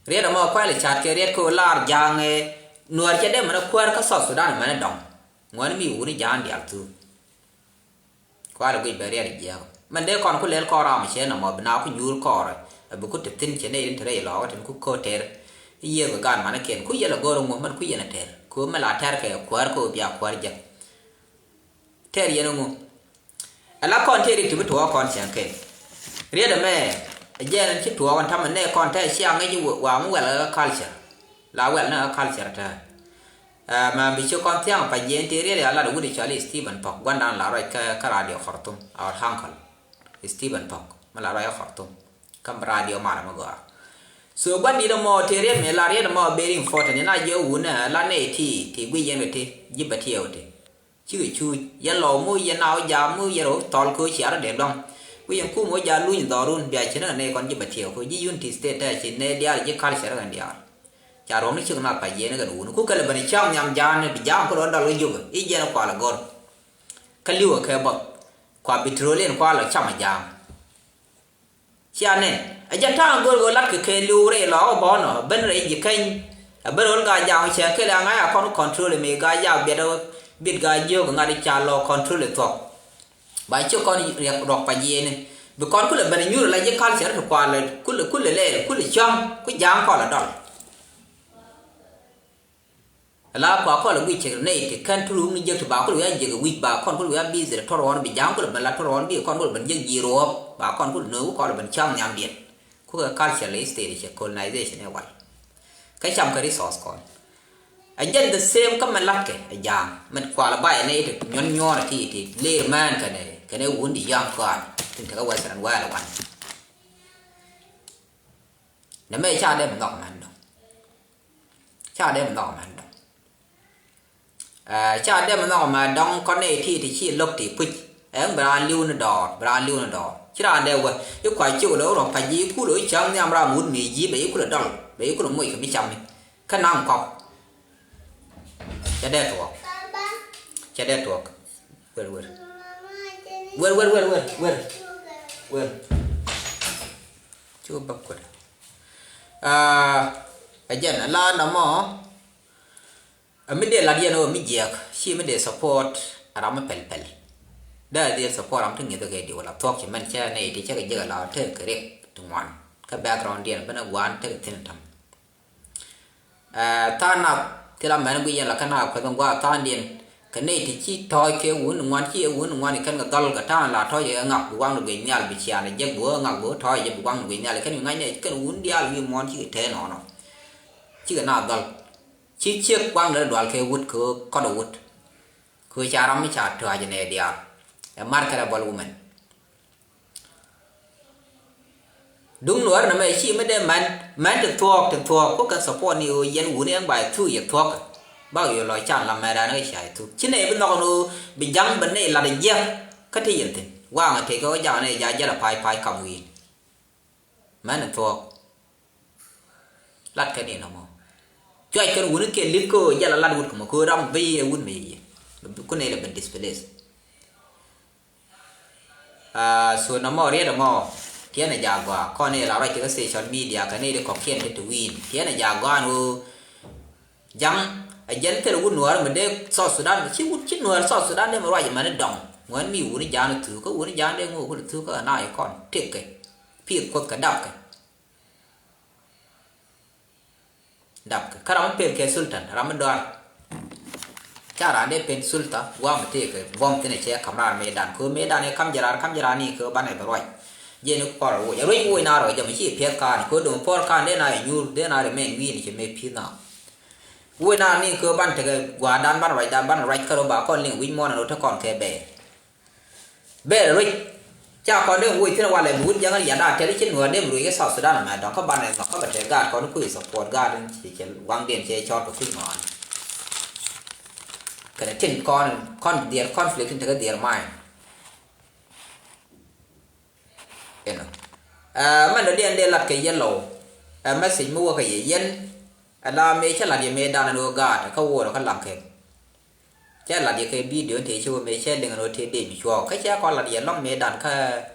Riɛt ɛmɔ kuɛl cat kɛ riɛt kɛ lar ja̱a̱ŋ ɛ nuäär cɛ dee mɛn kuäär kä South Sudan mɛn dɔŋ. Ŋuɛn mi wuni ja̱a̱ŋ diaal thuk. Kual guic bɛ riɛt jiɛk mɛn dee kɔn ku lɛl kɔn ram cɛ nɔmɔ bi na ku nyuur kɔɔrɛ. Ɛ bi ku te thin cɛ nɛ in te rɛy lɔɔk tin ku ko̱ ter. Yiëë kɛ gan manɛ kiɛn ku yɛl ɛ go̱r ŋuɔ̱m mɛn ku yɛn ɛ ter ku mɛ la tɛr kɛ kuäär ku bia kuäär jek. Tɛr yɛn ŋu. Ala kɔn tëë rik ti bi tuɔɔk kɔn cäŋ kɛl. Riet ɛmɛ ɛ jɛɛn ɛn ci tuɔɔk ɛn tamɛ nɛ kɔn tɛɛ ciaŋ ŋäc wa mi wɛl ɛ culture. La wɛl ni ɛ culture tɛɛ. Ɛ, mɛ bi ci kɔn thiaŋ pa jiɛn ti riɛl ya lat wut i̱ cɔal i̱ Stephen Pɔk, gua̱ndan la ruac kä, kä radio Khartoum, our uncle Stephen Pɔk, mi la ruac kä Khartoum kä radio marɛ mi gɔaa. So gua̱n di̱t ɛmɔ ti riɛl mi la riɛl ɛmɔ very important, in a jiɛ wun ɛ la nɛy ti, ti guic yɛn kɛ ti, ji̱ bɛ tiɛw ti. Cikɛ cuuc, yɛn lɔw mu, yɛn na wä jam mu, yɛn rɔ thɔl kɛ wä ciar dee luaŋ. Ku yɛn kum wä jam luny dhɔrun, bia ci nɛ nɛ kɔn ji̱ bɛ tiɛw kɛ ji̱ Unity State tɛ ci nɛ diaal ji̱ culture kɛn diaal. Ca ruɔ̱ŋni cik nath pa jiɛn kɛn wun. Ku kɛlɛ ben cam nhiam jam ni bi jam ku lɔ dɔl wä jupɛ. I̱ jiɛn kualɛ gɔr. Kä li̱wä kɛ bɔth. Kua bi trolin kualɛ cam a jam. Cia nɛn. Ɛ jɛn ta̱a̱ŋ go̱o̱r ɣöö latkɛ kɛ li̱w rɛy lɔ ɣä bɔ̱ɔ̱nɔ ben rɛy ji̱ keny. Ɛ ben ɣöl gaa ja̱a̱ŋ cɛ kɛl ɛ ŋa̱c a kɔn control mi gaa jaak biɛt ɣä bit gaa jiök ŋa̱t i̱ ca lɔ control thuɔ̱k. Ba ci kɔn riɛk ruɔk pa jiɛɛni bi kɔn kulɛ ben nyuur la ji̱ culture ti kualɛ kulɛ kulɛ lɛɛl kulɛ cäŋ ku ja̱a̱ŋ kɔn la dɔl. Ala kua kɔl a guic cɛ nɛy ti kɛn turu ni jek ti ba kul wi̱i̱ a jek a wi̱c ba kɔn kul wi̱i̱ a busy tɔr ɣɔn bi ja̱a̱ŋ kul ben la tɔr ɣɔn bi kɔn kul ben jek ji̱ ruɔ̱ɔ̱p ba kɔn kul nööŋ kɔl ben cäŋ nhiam diɛn. Kukɛ culture lɛ state cɛ colonization ɛ wal. Kä cam kɛ resource kɔn. A jɛn the same kä mɛn latkɛ a ja̱a̱ŋ mɛn kual a bay a nɛy ti nyuɔn nyuɔn a ti ti ler mɛn kɛnɛ kɛnɛ wun di ya̱a̱ŋ kɔan tin tekɛ western world a wan. Nɛ mɛ ca dee mi nhɔk mɛn dɔ̱ŋ. Ca dee mi nhɔk mɛn dɔ̱ŋ. Ɛ, ca dee mi nhɔk mɛn dɔ̱ŋ kɔn nɛ ti ti ci lo̱k ti puc. Ɛn bi raan li̱w ni dɔɔr, bi raan li̱w ni dɔɔr. Ci raan dee wä i̱ kua cik lo̱k rɔ pac ji̱ kul i̱ cäŋ nhiam ram wut mi ji̱ bɛ i̱ kul dɔl, bɛ i̱ kul moc kɛ mi cam mi. Kä naŋ kɔk. Cɛ dee tuɔɔk. Cɛ dee tuɔɔk. Wer, wer. Wer, wer, wer, wer, wer. Wer. Cu bä kut. Aa, ɛ jɛn, ɛ la nɔmɔ, ɛ mi dee lat yɛn ɣöö mi jiɛk, ci mi dee support, ɛ ram mi pɛl pɛl. Dee a dhil support ram ti ŋi̱th kɛ diw la thuɔ̱k ci mɛn cɛ nɛy ti cɛ kɛ jiɛk ɛ la tekɛ riɛk ti ŋuan. Kä background diɛn ben ɛ gua̱a̱n tekɛ thi̱n tam. Ɛ, tha̱a̱ŋ nath thilɛ mɛn guic yɛn la kä nath kueth in gua̱a̱th tha̱a̱ŋdiɛn. Kɛ nɛy ti ci tɔ̱ɔ̱c kɛ wun ŋuan ci ɛ wun ŋuan kɛn kɛ dhɔl kɛ ta̱a̱ŋ la tɔ̱ɔ̱c ɛ ŋak bi waŋ ni guic nhial bi ciaŋ ɛ jek bi wä ŋak bi wä tɔ̱ɔ̱c ɛ jek bi waŋ ni guic nhial kɛn wi̱i̱ ŋa̱cnɛ kɛn wun diaal wi̱i̱ muɔ̱ɔ̱n cikɛ tɛɛn ɔnɔ. Cikɛ nath dhɔl. Ci ciek waŋ dee dual kɛ wut kɛ kɔt ɛ wut. Kɛ ca ram mi ca tɔ̱a̱c ɛ nɛy diaal. Ɛ mar kɛ rɛ bɔl wumɛn. Duŋ nuɔ̱ɔ̱r nɛmɛ ci mi dee mɛn, mɛn ti thuɔ̱ɔ̱k, ti thuɔ̱ɔ̱k, ku kɛn support ni ɣöö yɛn wuni ɛn ba ɛ thuk yɛ thuɔ̱k. Bak yɛ lɔ can la mɛn raan ɣä ca ɛ thuk. Ci nɛy bi nhɔk ni ɣöö bi ja̱ŋ bi nɛy lat ɛ jiäk. Kä ti yɛn thi̱n. Waŋ ɛ tëë kɛ ɣä ja̱ŋ nɛy ja̱ jäl ɛ pa̱a̱c pa̱a̱c kam wi̱i̱n. Mɛn ti thuɔ̱ɔ̱k. Lat kɛn in nɔmɔ. Cuac kɛn wuni kɛ li̱k kä ɣöö jäl a lat wut kɛ mɔ kɛ ɣöö ram bi yɛ wut mi yɛ. Kun nɛy lɛ ben displace. Aa, so nɔmɔ riet ɛmɔ tiɛn ɛ jaak gɔaa kɔn i̱ la ruac ti kä social media kɛ ni di kɔ̱kiɛn ti ti wi̱i̱n tiɛn ɛ jaak gɔaa ɛn ɣöö ja̱ŋ ɛ jɛn thil wut nuäär mi dee South Sudan ci wut ci nuäär South Sudan dee mi ruac ɛmɛn i̱ dɔŋ ŋuɛn mi wuni ja̱a̱n i̱ thuuk kä wuni ja̱a̱n dee ŋo̱o̱k kul i̱ thuuk kä ɛ na i̱ kɔn tëk kɛ pi̱i̱th kuoth kɛ dap kɛ. Dap kɛ kä ram mi pel kɛ sultan ram mi dɔar. Ca raan dee pen sulta guam mi tëëkɛ buɔ̱m thin ɛ cɛ kam raan mëëdan kɛ ɣöö mëëdan ɛ kam jɛ raan kam jɛ raan ni kɛ ɣöö banɛ bɛ ruac. Jɛn i̱ kɔr ɛ woc ɛ ruec woc na rɔ jɛ mi ci piɛth kaan kɛ ɣöö do̱ŋ puɔr kaan dee na ɛ nyuur dee na rɛ mɛn wi̱i̱ni cɛ mëë pi̱th na. Woc na ni kɛ ɣöö ban tekɛ gua̱a̱rdan ban ruacdan ban ruac kä rɔ ba kɔn liŋ wi̱c muɔ̱ɔ̱n ɛ rɔ te kɔn kɛ bɛɛr. Bɛɛr ruec. Ca kɔn dee woc thi̱n walɛ bi wut ja̱ŋ rianda tɛl i̱ ci nuɔ̱ɔ̱r dee bi ruec kä South Sudan ɛmɛ dɔ̱ŋ kä banɛ nhɔk kä bɛ te gaat kɔn kui̱ support gaat in ci cɛ waŋdiɛn cɛ cɔɔr kɛ kui̱ ŋɔaani. Kɛnɛ tin kɔn kɔn dhiɛr conflict in tekɛ dhiɛr mind. Inɔ. Ɛ mɛn dɔ̱diɛn dee lat kɛ yɛn lɔw. Ɛ message mi wä kɛ yɛ yɛn. Ɛ la mëë cä lat yɛ mëë danɛ ni wä gaat kä wuɔrɛ kä laŋ kɛ. Cɛ lat yɛ kɛ bidio in tëë ci wä mëë cɛ liŋ ɛn ɣöö tëë dee mi cuɔɔk kä cɛ kɔn lat yɛ lɔŋ mëë dan kä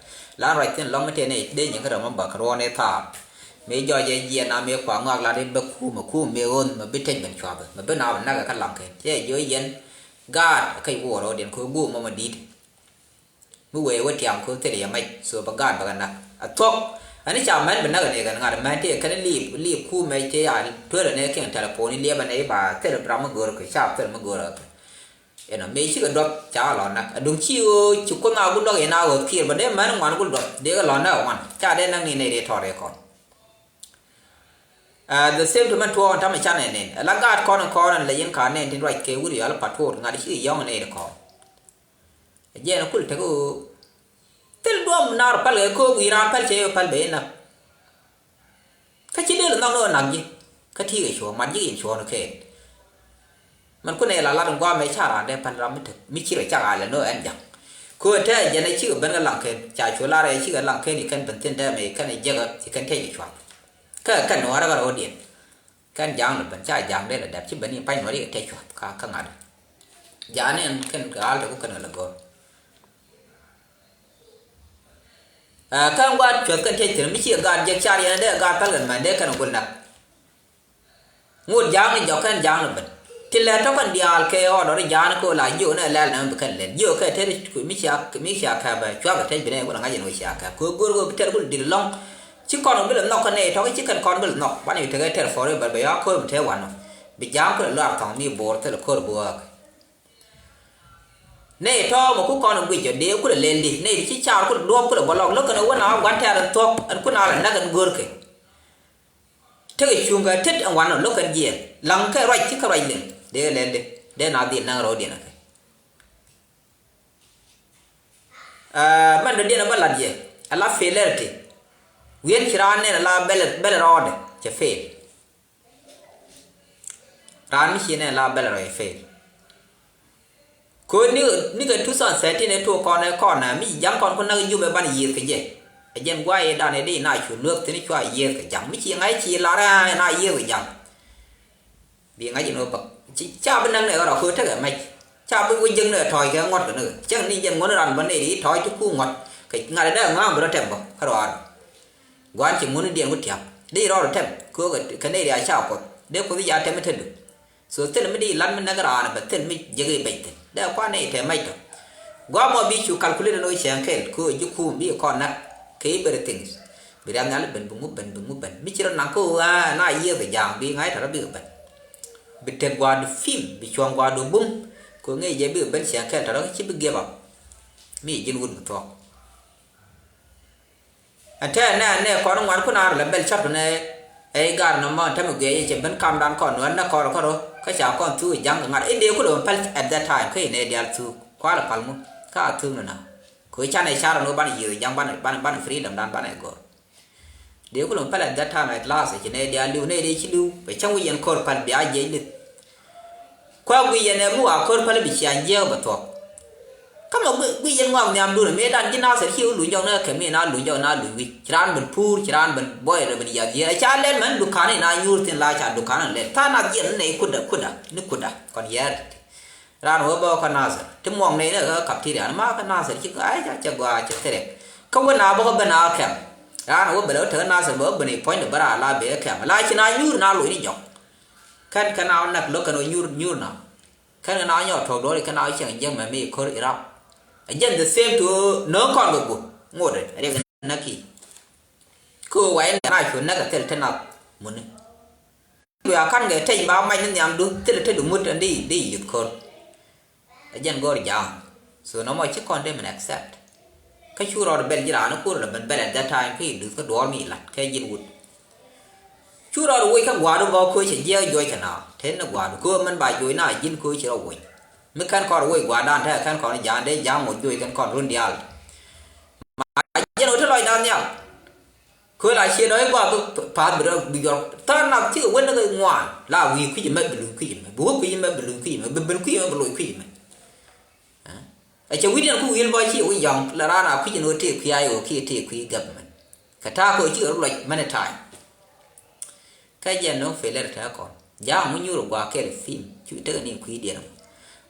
lan ruac thi̱n lɔŋ mi tëë nɛy dee nyin kä rɛm mi bäk ruɔ̱n ëë thaap. Mëë jɔɔc ɛ jiɛn na mëë kua ŋɔak lat i̱ bä kuum ɛ kuum mëë ɣöön mɛ bi tec ben cuath mɛ bi na bɛ näk ɛ kä laŋ kɛ cɛ jiɔ yɛn gaat kä wuɔr ɣöö diɛn kɛ guum mɔ mɔ di̱i̱t. Mi wee wä tiam kɛ thil yɛ mɛc so bɛ gaat bɛ kɛ nak a thuɔ̱k. Ani ca mɛn bi nak ni kɛ ŋa̱t mɛn ti kɛn liip liip ku mɛc ti a tuer ni kiɛŋ telephone liep ni ba thil ram mi gör kɛ ca thil mi gör kɛ. Inɔ mëë cikɛ duɔth ca lɔ nak a duŋ ci ɣöö ci kuoth na ku duɔk in a ɣöö kiɛɛr bɛ dee mɛn ŋuan ku duɔth dee kɛ lɔ nak ŋuan ca dee nak ni nɛy dee tɔɔr kɔn. The same to mɛn tuɔɔk ɛn tamɛ canɛ nɛn. Ɛ la gaat kɔn ɛn kɔn ɛn lɛ yɛn ka nɛn tin ruac kɛ wut yɔal patrol ŋa̱t ci yɔ̱ŋ nɛy ti kɔn. Ɛ jɛn ɛ kul tek ɣöö thil duɔ̱m naar päl kɛ ko̱o̱k wi̱i̱ raan päl cɛ yɛ päl bɛ inäk. Kä ci dee lɛ nhɔk ni ɣöö nak ji̱ kä ti̱i̱ kɛ cuɔ̱ɔ̱ŋ mat ji̱ in cuɔ̱ɔ̱ŋ kɛɛl. Mɛn kunɛ la lat in guamɛ ca raan dee päl ram mi tek mi ci rɔ cak a lɛ ni ɣöö ɛn ja̱ŋ. Kɛ ɣöö te jɛn ɛ cikɛ ben kɛ laŋ kɛn ca cu lar ɛ cikɛ laŋ kɛn ikɛn ben thi̱n dee mɛ ikɛn ɛ jiäkä ikɛn tɛc i̱ cua̱k. Kä kɛn ni ɣän rɔ rɔ̱diɛn. Kɛn ja̱a̱ŋ lɛ ben ca ja̱a̱ŋ dee lɛ dɛp ci ben i̱ pa̱ny nuɔ̱ri kɛ tɛc cua̱k ka kä ŋa̱t. Ja̱a̱ŋ ni ɛn kɛn kɛ ɣa̱l te ku kɛn kɛ lɛ go̱r. Ɛ kä ŋuan cuɔth kɛn tiec thi̱n mi ci gaat jek car yɛn dee gaat päl kɛn mɛn dee kɛn gul nak. Ŋut ja̱a̱ŋ ni jɔk kɛn ja̱a̱ŋ ni ben ti lɛ tɔ̱ kɛn diaal kɛ ɣɔɔdɔri ja̱a̱ŋ ni kɛ ɣöö la jiök ni lɛl nɛmɛ bi kɛn lɛl jiök kɛ tɛr mi cia mi cia kɛpɛ cua̱pɛ tɛc bi nɛ wala ŋa̱c yɛn wä cia kɛp kɛ ɣöö go̱r ɣöö bi tɛr gul dil lɔ̱ŋ. Ci kɔn bi lɛ nhɔk kɛn nɛy tɔ̱ ci kɛn kɔn bi lɛ nhɔk banɛ yu tekɛ tɛr forever bɛ ya ko̱r bi tɛr wanɔ. Bi ja̱a̱ŋ kulɛ luaar thɔŋ mi bo̱o̱r thilɛ ko̱r bi ɣɔɔk. Nɛy tɔ̱ mɛ ku kɔn guic ɔ dee kulɛ lɛl di nɛy di ci car kulɛ duɔ̱ɔ̱p kulɛ bɔlɔk lo̱k kɛn ɛ wä na gua̱n tɛ̈r ɛn thuɔ̱k ɛn kun a lɛ näk ɛn go̱rkɛ. Tekɛ cuŋ kɛ tet ɛn wanɔ lo̱k kɛn jiɛɛn laŋ kɛ ruac ci kä ruac liŋ dee lɛl di dee na dhil näk rɔ̱diɛn ɛ kɛ. Mɛn dɔ̱diɛn ɛ bä lat yɛ ɛ la failure ti wi̱i̱n ci raan nɛn ɛ la bɛl rɔɔdɛ cɛ fail. Raan mi ci nɛn la bɛl rɔy fail. Ko̱ ni ni kɛ two thousand thirteen ɛ tuɔɔk kɔn ɛ kɔn ɛ mi ja̱ŋ kɔn ku näk Jubɛ banɛ yiëëth kɛ jɛ. Ɛ jɛn guay ɛ dan ɛ di na cu luäk thi̱n cua yiëëth kɛ ja̱ŋ mi ci ŋa̱c ci lar ɛ na yiëëth kɛ ja̱ŋ. Bi ŋa̱c in wä bäk ca bi näk nɛ ɣän rɔ ko̱ tekɛ mɛc. Ca bi wä jäŋ nɛ tɔ̱ɔ̱c kɛ ŋuɔ̱t kɛ ni cäŋ ni jɛn ŋuɔ̱t ran bä nɛ di tɔ̱ɔ̱c ti ku ŋuɔ̱t kɛ ŋa̱t ɛ dee ŋa̱a̱ŋ bi rɔ tɛm bä kä rɔaar. Gua̱n ci ŋun i̱ diɛn ku tiak di rɔɔd tɛm kɛ nɛy ria ca kuɔth dee kuoth i̱ ca tɛm i̱ te duk. So thil mi di lat mi näk raan bɛ thil mi jek i̱ bɛc thi̱n dee kuan nɛy tɛm mac tɔ. Gua̱a̱ mɔ bi cu calculate ni wä cɛɛŋ kɛl kɛ ji̱ kum bi kɔn näk kɛ i̱ beri things. Bi riath nhial i̱ ben bi ŋu ben bi ŋu ben mi ci rɔ naŋ kä ɣöö na yiëëth i̱ ja̱a̱ŋ bi ŋa̱c tɔ̱ rɔ bikɛ ben. Bi tek gua̱a̱du film bi cuɔ̱ŋ gua̱a̱du bum kɛ ŋi̱i̱c jɛ bikɛ ben cɛɛŋ kɛl tɔ̱ rɔ ci bi give up. Mi ji̱n wut mi thuɔ̱k. Ɛn tɛɛr nɛ nɛ kɔn ŋuan kun a rɔ lɛ bɛl cɔt kɛ nɛ. Ɛ i̱ gar nɔmɔ ɛn tämɛ guiɛ yɛ cɛ ben kamdan kɔn nuɛn nɛ kɔn kɔn rɔ kä ca kɔn thuk i̱ ja̱ŋ kɛ ŋa̱r i̱ dee kulɛ ben päl at that time kä i̱ nɛ diaal thuk kualɛ pal ŋu. Kä a thuk ni na kɛ ɣöö canɛ car ɛn ɣöö banɛ yiëë ja̱ŋ banɛ banɛ banɛ freedom dan banɛ gɔr. Dee kulɛ päl at that time at last ci nɛy diaal li̱w nɛy dee ci li̱w bɛ cäŋ wi̱c yɛn ko̱r päl bia jiɛc li̱th. Kuɛ guic yɛn ɛ mi wa ko̱r päl bi cia jiɛk bɛ thuɔ̱k. Kä mɛ guic yɛn ŋɔak nhiamdun ɛ mëëdan ji̱ Nathir ci wä luny jɔk ni kɛ mi na luny jɔk na luny wi̱c ci raan ben puur ci raan ben buɔy rɛ ben yath yiëë ɛ ca lɛl mɛn dukan in a nyuur thin la ca dukan in lɛl tha̱a̱ŋ nath jiɛn ni nɛy kutda kutda ni kutda kɔn yɛɛr. Raan wä bä kä Nathir ti muɔŋ nɛy ni kä cafeteria ni ma kä Nathir ci ɣa̱c ca cɛ gɔaa cɛ thirɛ. Kä wä na bä kä ben a kɛm raan wä bɛ lɛ wä te kä Nathir bɛ wä ben i̱ puɔ̱ny ni bä raan la bɛ kɛm la ci na nyuur na loc ni jɔk. Kɛn kɛn a wä näk lo̱k kɛn wä nyuur nyuur na kɛn kɛn a wä nyɔk tuɔk duɔ̱ɔ̱ri kɛn a wä cieŋ jiäk mɛ mi ko̱r Iraq. Ɛ jɛn the same to nööŋ kɔn kɛ gup ŋot ɛ riɛk näk ki. Kä wä wayɛ nɛ na cu näk ɛ thil te nath muni. Kua ka̱n kɛ tɛc ba mac ni nhiamdu thilɛ tetdu ŋut ɛn di di yuth ko̱r. Ɛ jɛn go̱o̱r ja̱a̱ŋ. So nɔmɔ ci kɔn dee min accept. Kä cu rɔɔd bɛl ji̱ raan i̱ kur lɛ ben bɛl at that time kä i̱ duth kä duɔ̱ɔ̱r mi lat kɛ ji̱n wut. Cu rɔɔd woc kä gua̱a̱du bä ko̱ cɛ jiɛɛk juɔc kɛ na te ni gua̱a̱du ko̱ mɛn ba juɔc na ji̱n ko̱ ci rɔ woc. Mi kɛn kɔn woc gua̱a̱dan te kɛn kɔn ja̱a̱ŋ dee ja̱a̱ŋ woc juɔc kɛn kɔn run diaal. Ma jɛn wä te lɔcdan nhial. Kööl a cie dɔ̱ŋ i̱ gɔaa bi pa̱a̱th bi rɔ bi jɔr tha̱a̱ŋ nath cikɛ wen ni kɛ ŋuan la wi̱i̱ kui̱c ɛmɛ bi luny kui̱c ɛmɛ bi wä kui̱c ɛmɛ bi luny kui̱c ɛmɛ bi ben kui̱c ɛmɛ bi loc kui̱c ɛmɛ. Ɛ cɛ wi̱cdiɛn ku wi̱i̱l bɔ ci wi̱c yɔ̱ŋ la raan a kui̱c ɛn ɣöö tëë kui̱ a i̱ ɣöö kiɛ tëë kui̱ government. Kɛ ta̱a̱ kɛ ɣöö cikɛ rɔ luɔc many time. Kä jɛn nöŋ failure te kɔn ja̱a̱ŋ mi nyuur ɛ gua̱a̱k kɛl thim cu tekɛ ni kui̱diɛn.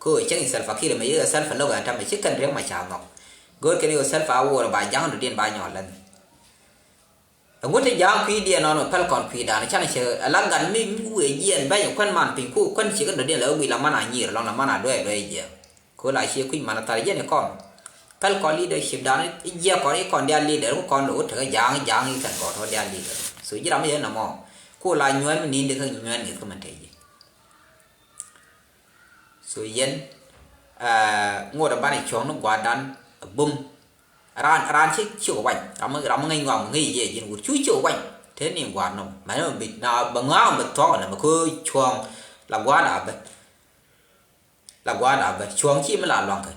Kɛ ɣöö cäŋ i̱ Salva Kiir ɛmɛ yek ɛ Salva lo̱k ɛn tämɛ ci kɛn riek ma ca nhɔk. Go̱o̱r kɛn i̱ ɣöö Salva a woor ɛ ba ja̱ŋ dɔ̱diɛn ba nyɔl länh. Ɛŋu te ja̱a̱ŋ kui̱diɛn nɔnɔ päl kɔn kui̱dan canɛ cɛ ɛ la gat mi mi wëë jiɛn bɛny kuän man piny ku kuän ciek in dɔ̱diɛn lɛ wä guic la man a nyiir lɔŋ la man a duɛɛc duɛɛc jiɛk. Kööl a cie kui̱c man a thar jiɛn ikɔn. Päl kɔn leadership dan ijiɛk kɔn ikɔn dial leader ku kɔn lɛ wä tekɛ ja̱a̱ŋ ja̱a̱ŋ ikɛn kɔn tɔ dial leader. So ji̱ ram mi yɛn nɔmɔ ku la nyuɛn mi ni̱n di kä nyuɛn ŋi̱th kä mɛn te ji̱. So yɛn ŋot a banɛ cuɔ̱ŋ ni gua̱a̱dan a bum. Raan raan ci ci wany ram mi ram mi ŋäc ŋɔam ŋäc yɛ ji̱n wut cu ci wany. Te ni gua̱a̱r nɔm mɛ ni mɛ bi na bɛ ŋa̱a̱ŋ bɛ thuɔ̱k nɛ mɛ kä cuɔ̱ɔ̱ŋ la gua̱a̱r da̱a̱ bɛ. La gua̱a̱r da̱a̱ bɛ cuɔ̱ɔ̱ŋ ci mi la lua̱ŋ kɛ.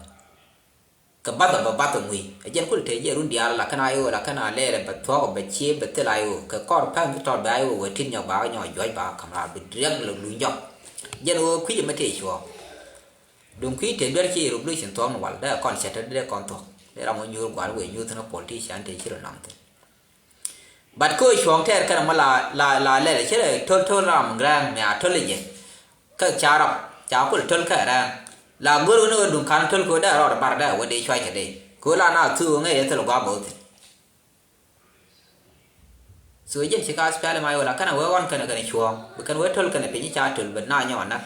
Kɛ bath a bɛ bath a ŋui̱ a jɛn kul te jɛ run diaal la kɛn a iwä la kɛn a lɛɛl a bɛ thuɔ̱k a bɛ ciee bɛ thil a iwä kɛ kɔr pɛn thi tɔt bɛ a iwä wee tin nyɔk ba kɛ nyɔk juɔ̱c ba ka̱m raar bi riɛk lɛ luny jɔk. Jɛn wä kui̱c mɛ te cuɔ̱ɔ̱ŋ. Duŋ kui̱ te duer ci revolution thuɔ̱k ni wal dee kɔn cɛ te dee kɔn thuɔ̱k dee ram wä nyuur gua̱a̱r wee nyuur thin a politician te ci rɔ nam thin. But kä cuɔ̱ɔ̱ŋ tɛɛr kɛn mɔ la la la lɛl cɛ rɛ töl töl ram gräŋ mɛ a töl jɛ. Kä ca rap ca kul töl kä rɛŋ la go̱r wä ni wä duŋ kan töl kɛ wä dee rɔɔd bar dee wä dee cuac kɛ dee kɛ wä la na thuk wä ŋäc yɛ thil gua̱a̱ bä wä thi̱n. So jɛn ci ka spɛl ma yola kɛn a wee ɣɔn kɛn kɛn cuɔ̱ɔ̱ŋ bi kɛn wee töl kɛn piny ca töl bɛ na nyɔɔn na.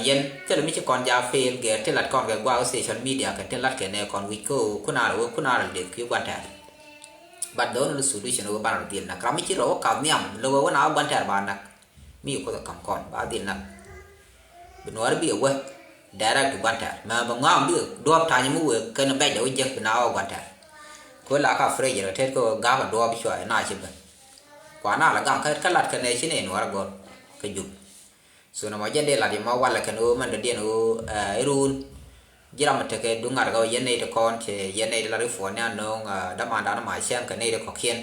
Yɛn thilɛ mi ci kɔn ja fail gɛr ti lat kɔn kɛ guak social media kɛ ti lat kɛ nɛ kɔn wi̱c kä kunar wä kunar deth ki guantɛr. But the only solution wä ban rɔ dhil nak ram mi ci rɔ wä kap nhiam lɛ wä wä na wä guantɛr ba nak. Mi kuoth kam kɔn ba dhil nak. Bi nuɔr bi wä direct guantɛr mɛ bɛ ŋɔam bi duɔp tany mi wek kɛn bɛc dɛ wä jek bi na wä guantɛr. Ko la ka frej rɔ tet ko gak duɔp cua na ci ben. Kua na la gam kä lat kɛ nɛ ci nɛ nuɔr gɔl kɛ jup. So nɔmɔ jɛn dee lat yɛ ma walɛ kɛn ɣöö mɛn dɔ̱diɛn ɣöö ɛ iruun. Ji̱ ram mi tekɛ duŋ ŋa̱t kɛ ɣöö yɛn nɛy ti kɔn cɛ yɛn nɛy ti lat i̱ puɔ̱n ni anööŋ ɛ dämandan ma cɛŋ kɛ nɛy ti kɔ̱kiɛn.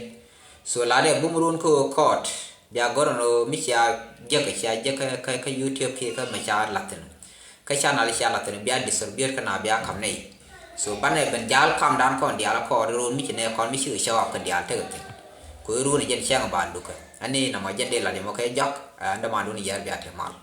So lat dee bum ruun kä ɣöö kɔɔt bia gɔ̱r ɛn ɣöö mi cia jiäk cia jiäk kä kä YouTube kiɛ kä mi ca lath thi̱n. Kä channel cia lath thi̱n bia distribute kä na bia ka̱m nɛy. So banɛ ben ja̱l kamdan kɔn diaal kɔɔt iruun mi ci nɛ kɔn mi cikɛ show up kɛ diaal tekɛ thi̱n. Ku iruun ɛ jɛn cɛŋ ba lukä. Ani nɔmɔ jɛn dee lat yɛ mɔ kɛ jɔk ɛ dämandun yɛr bia te mal.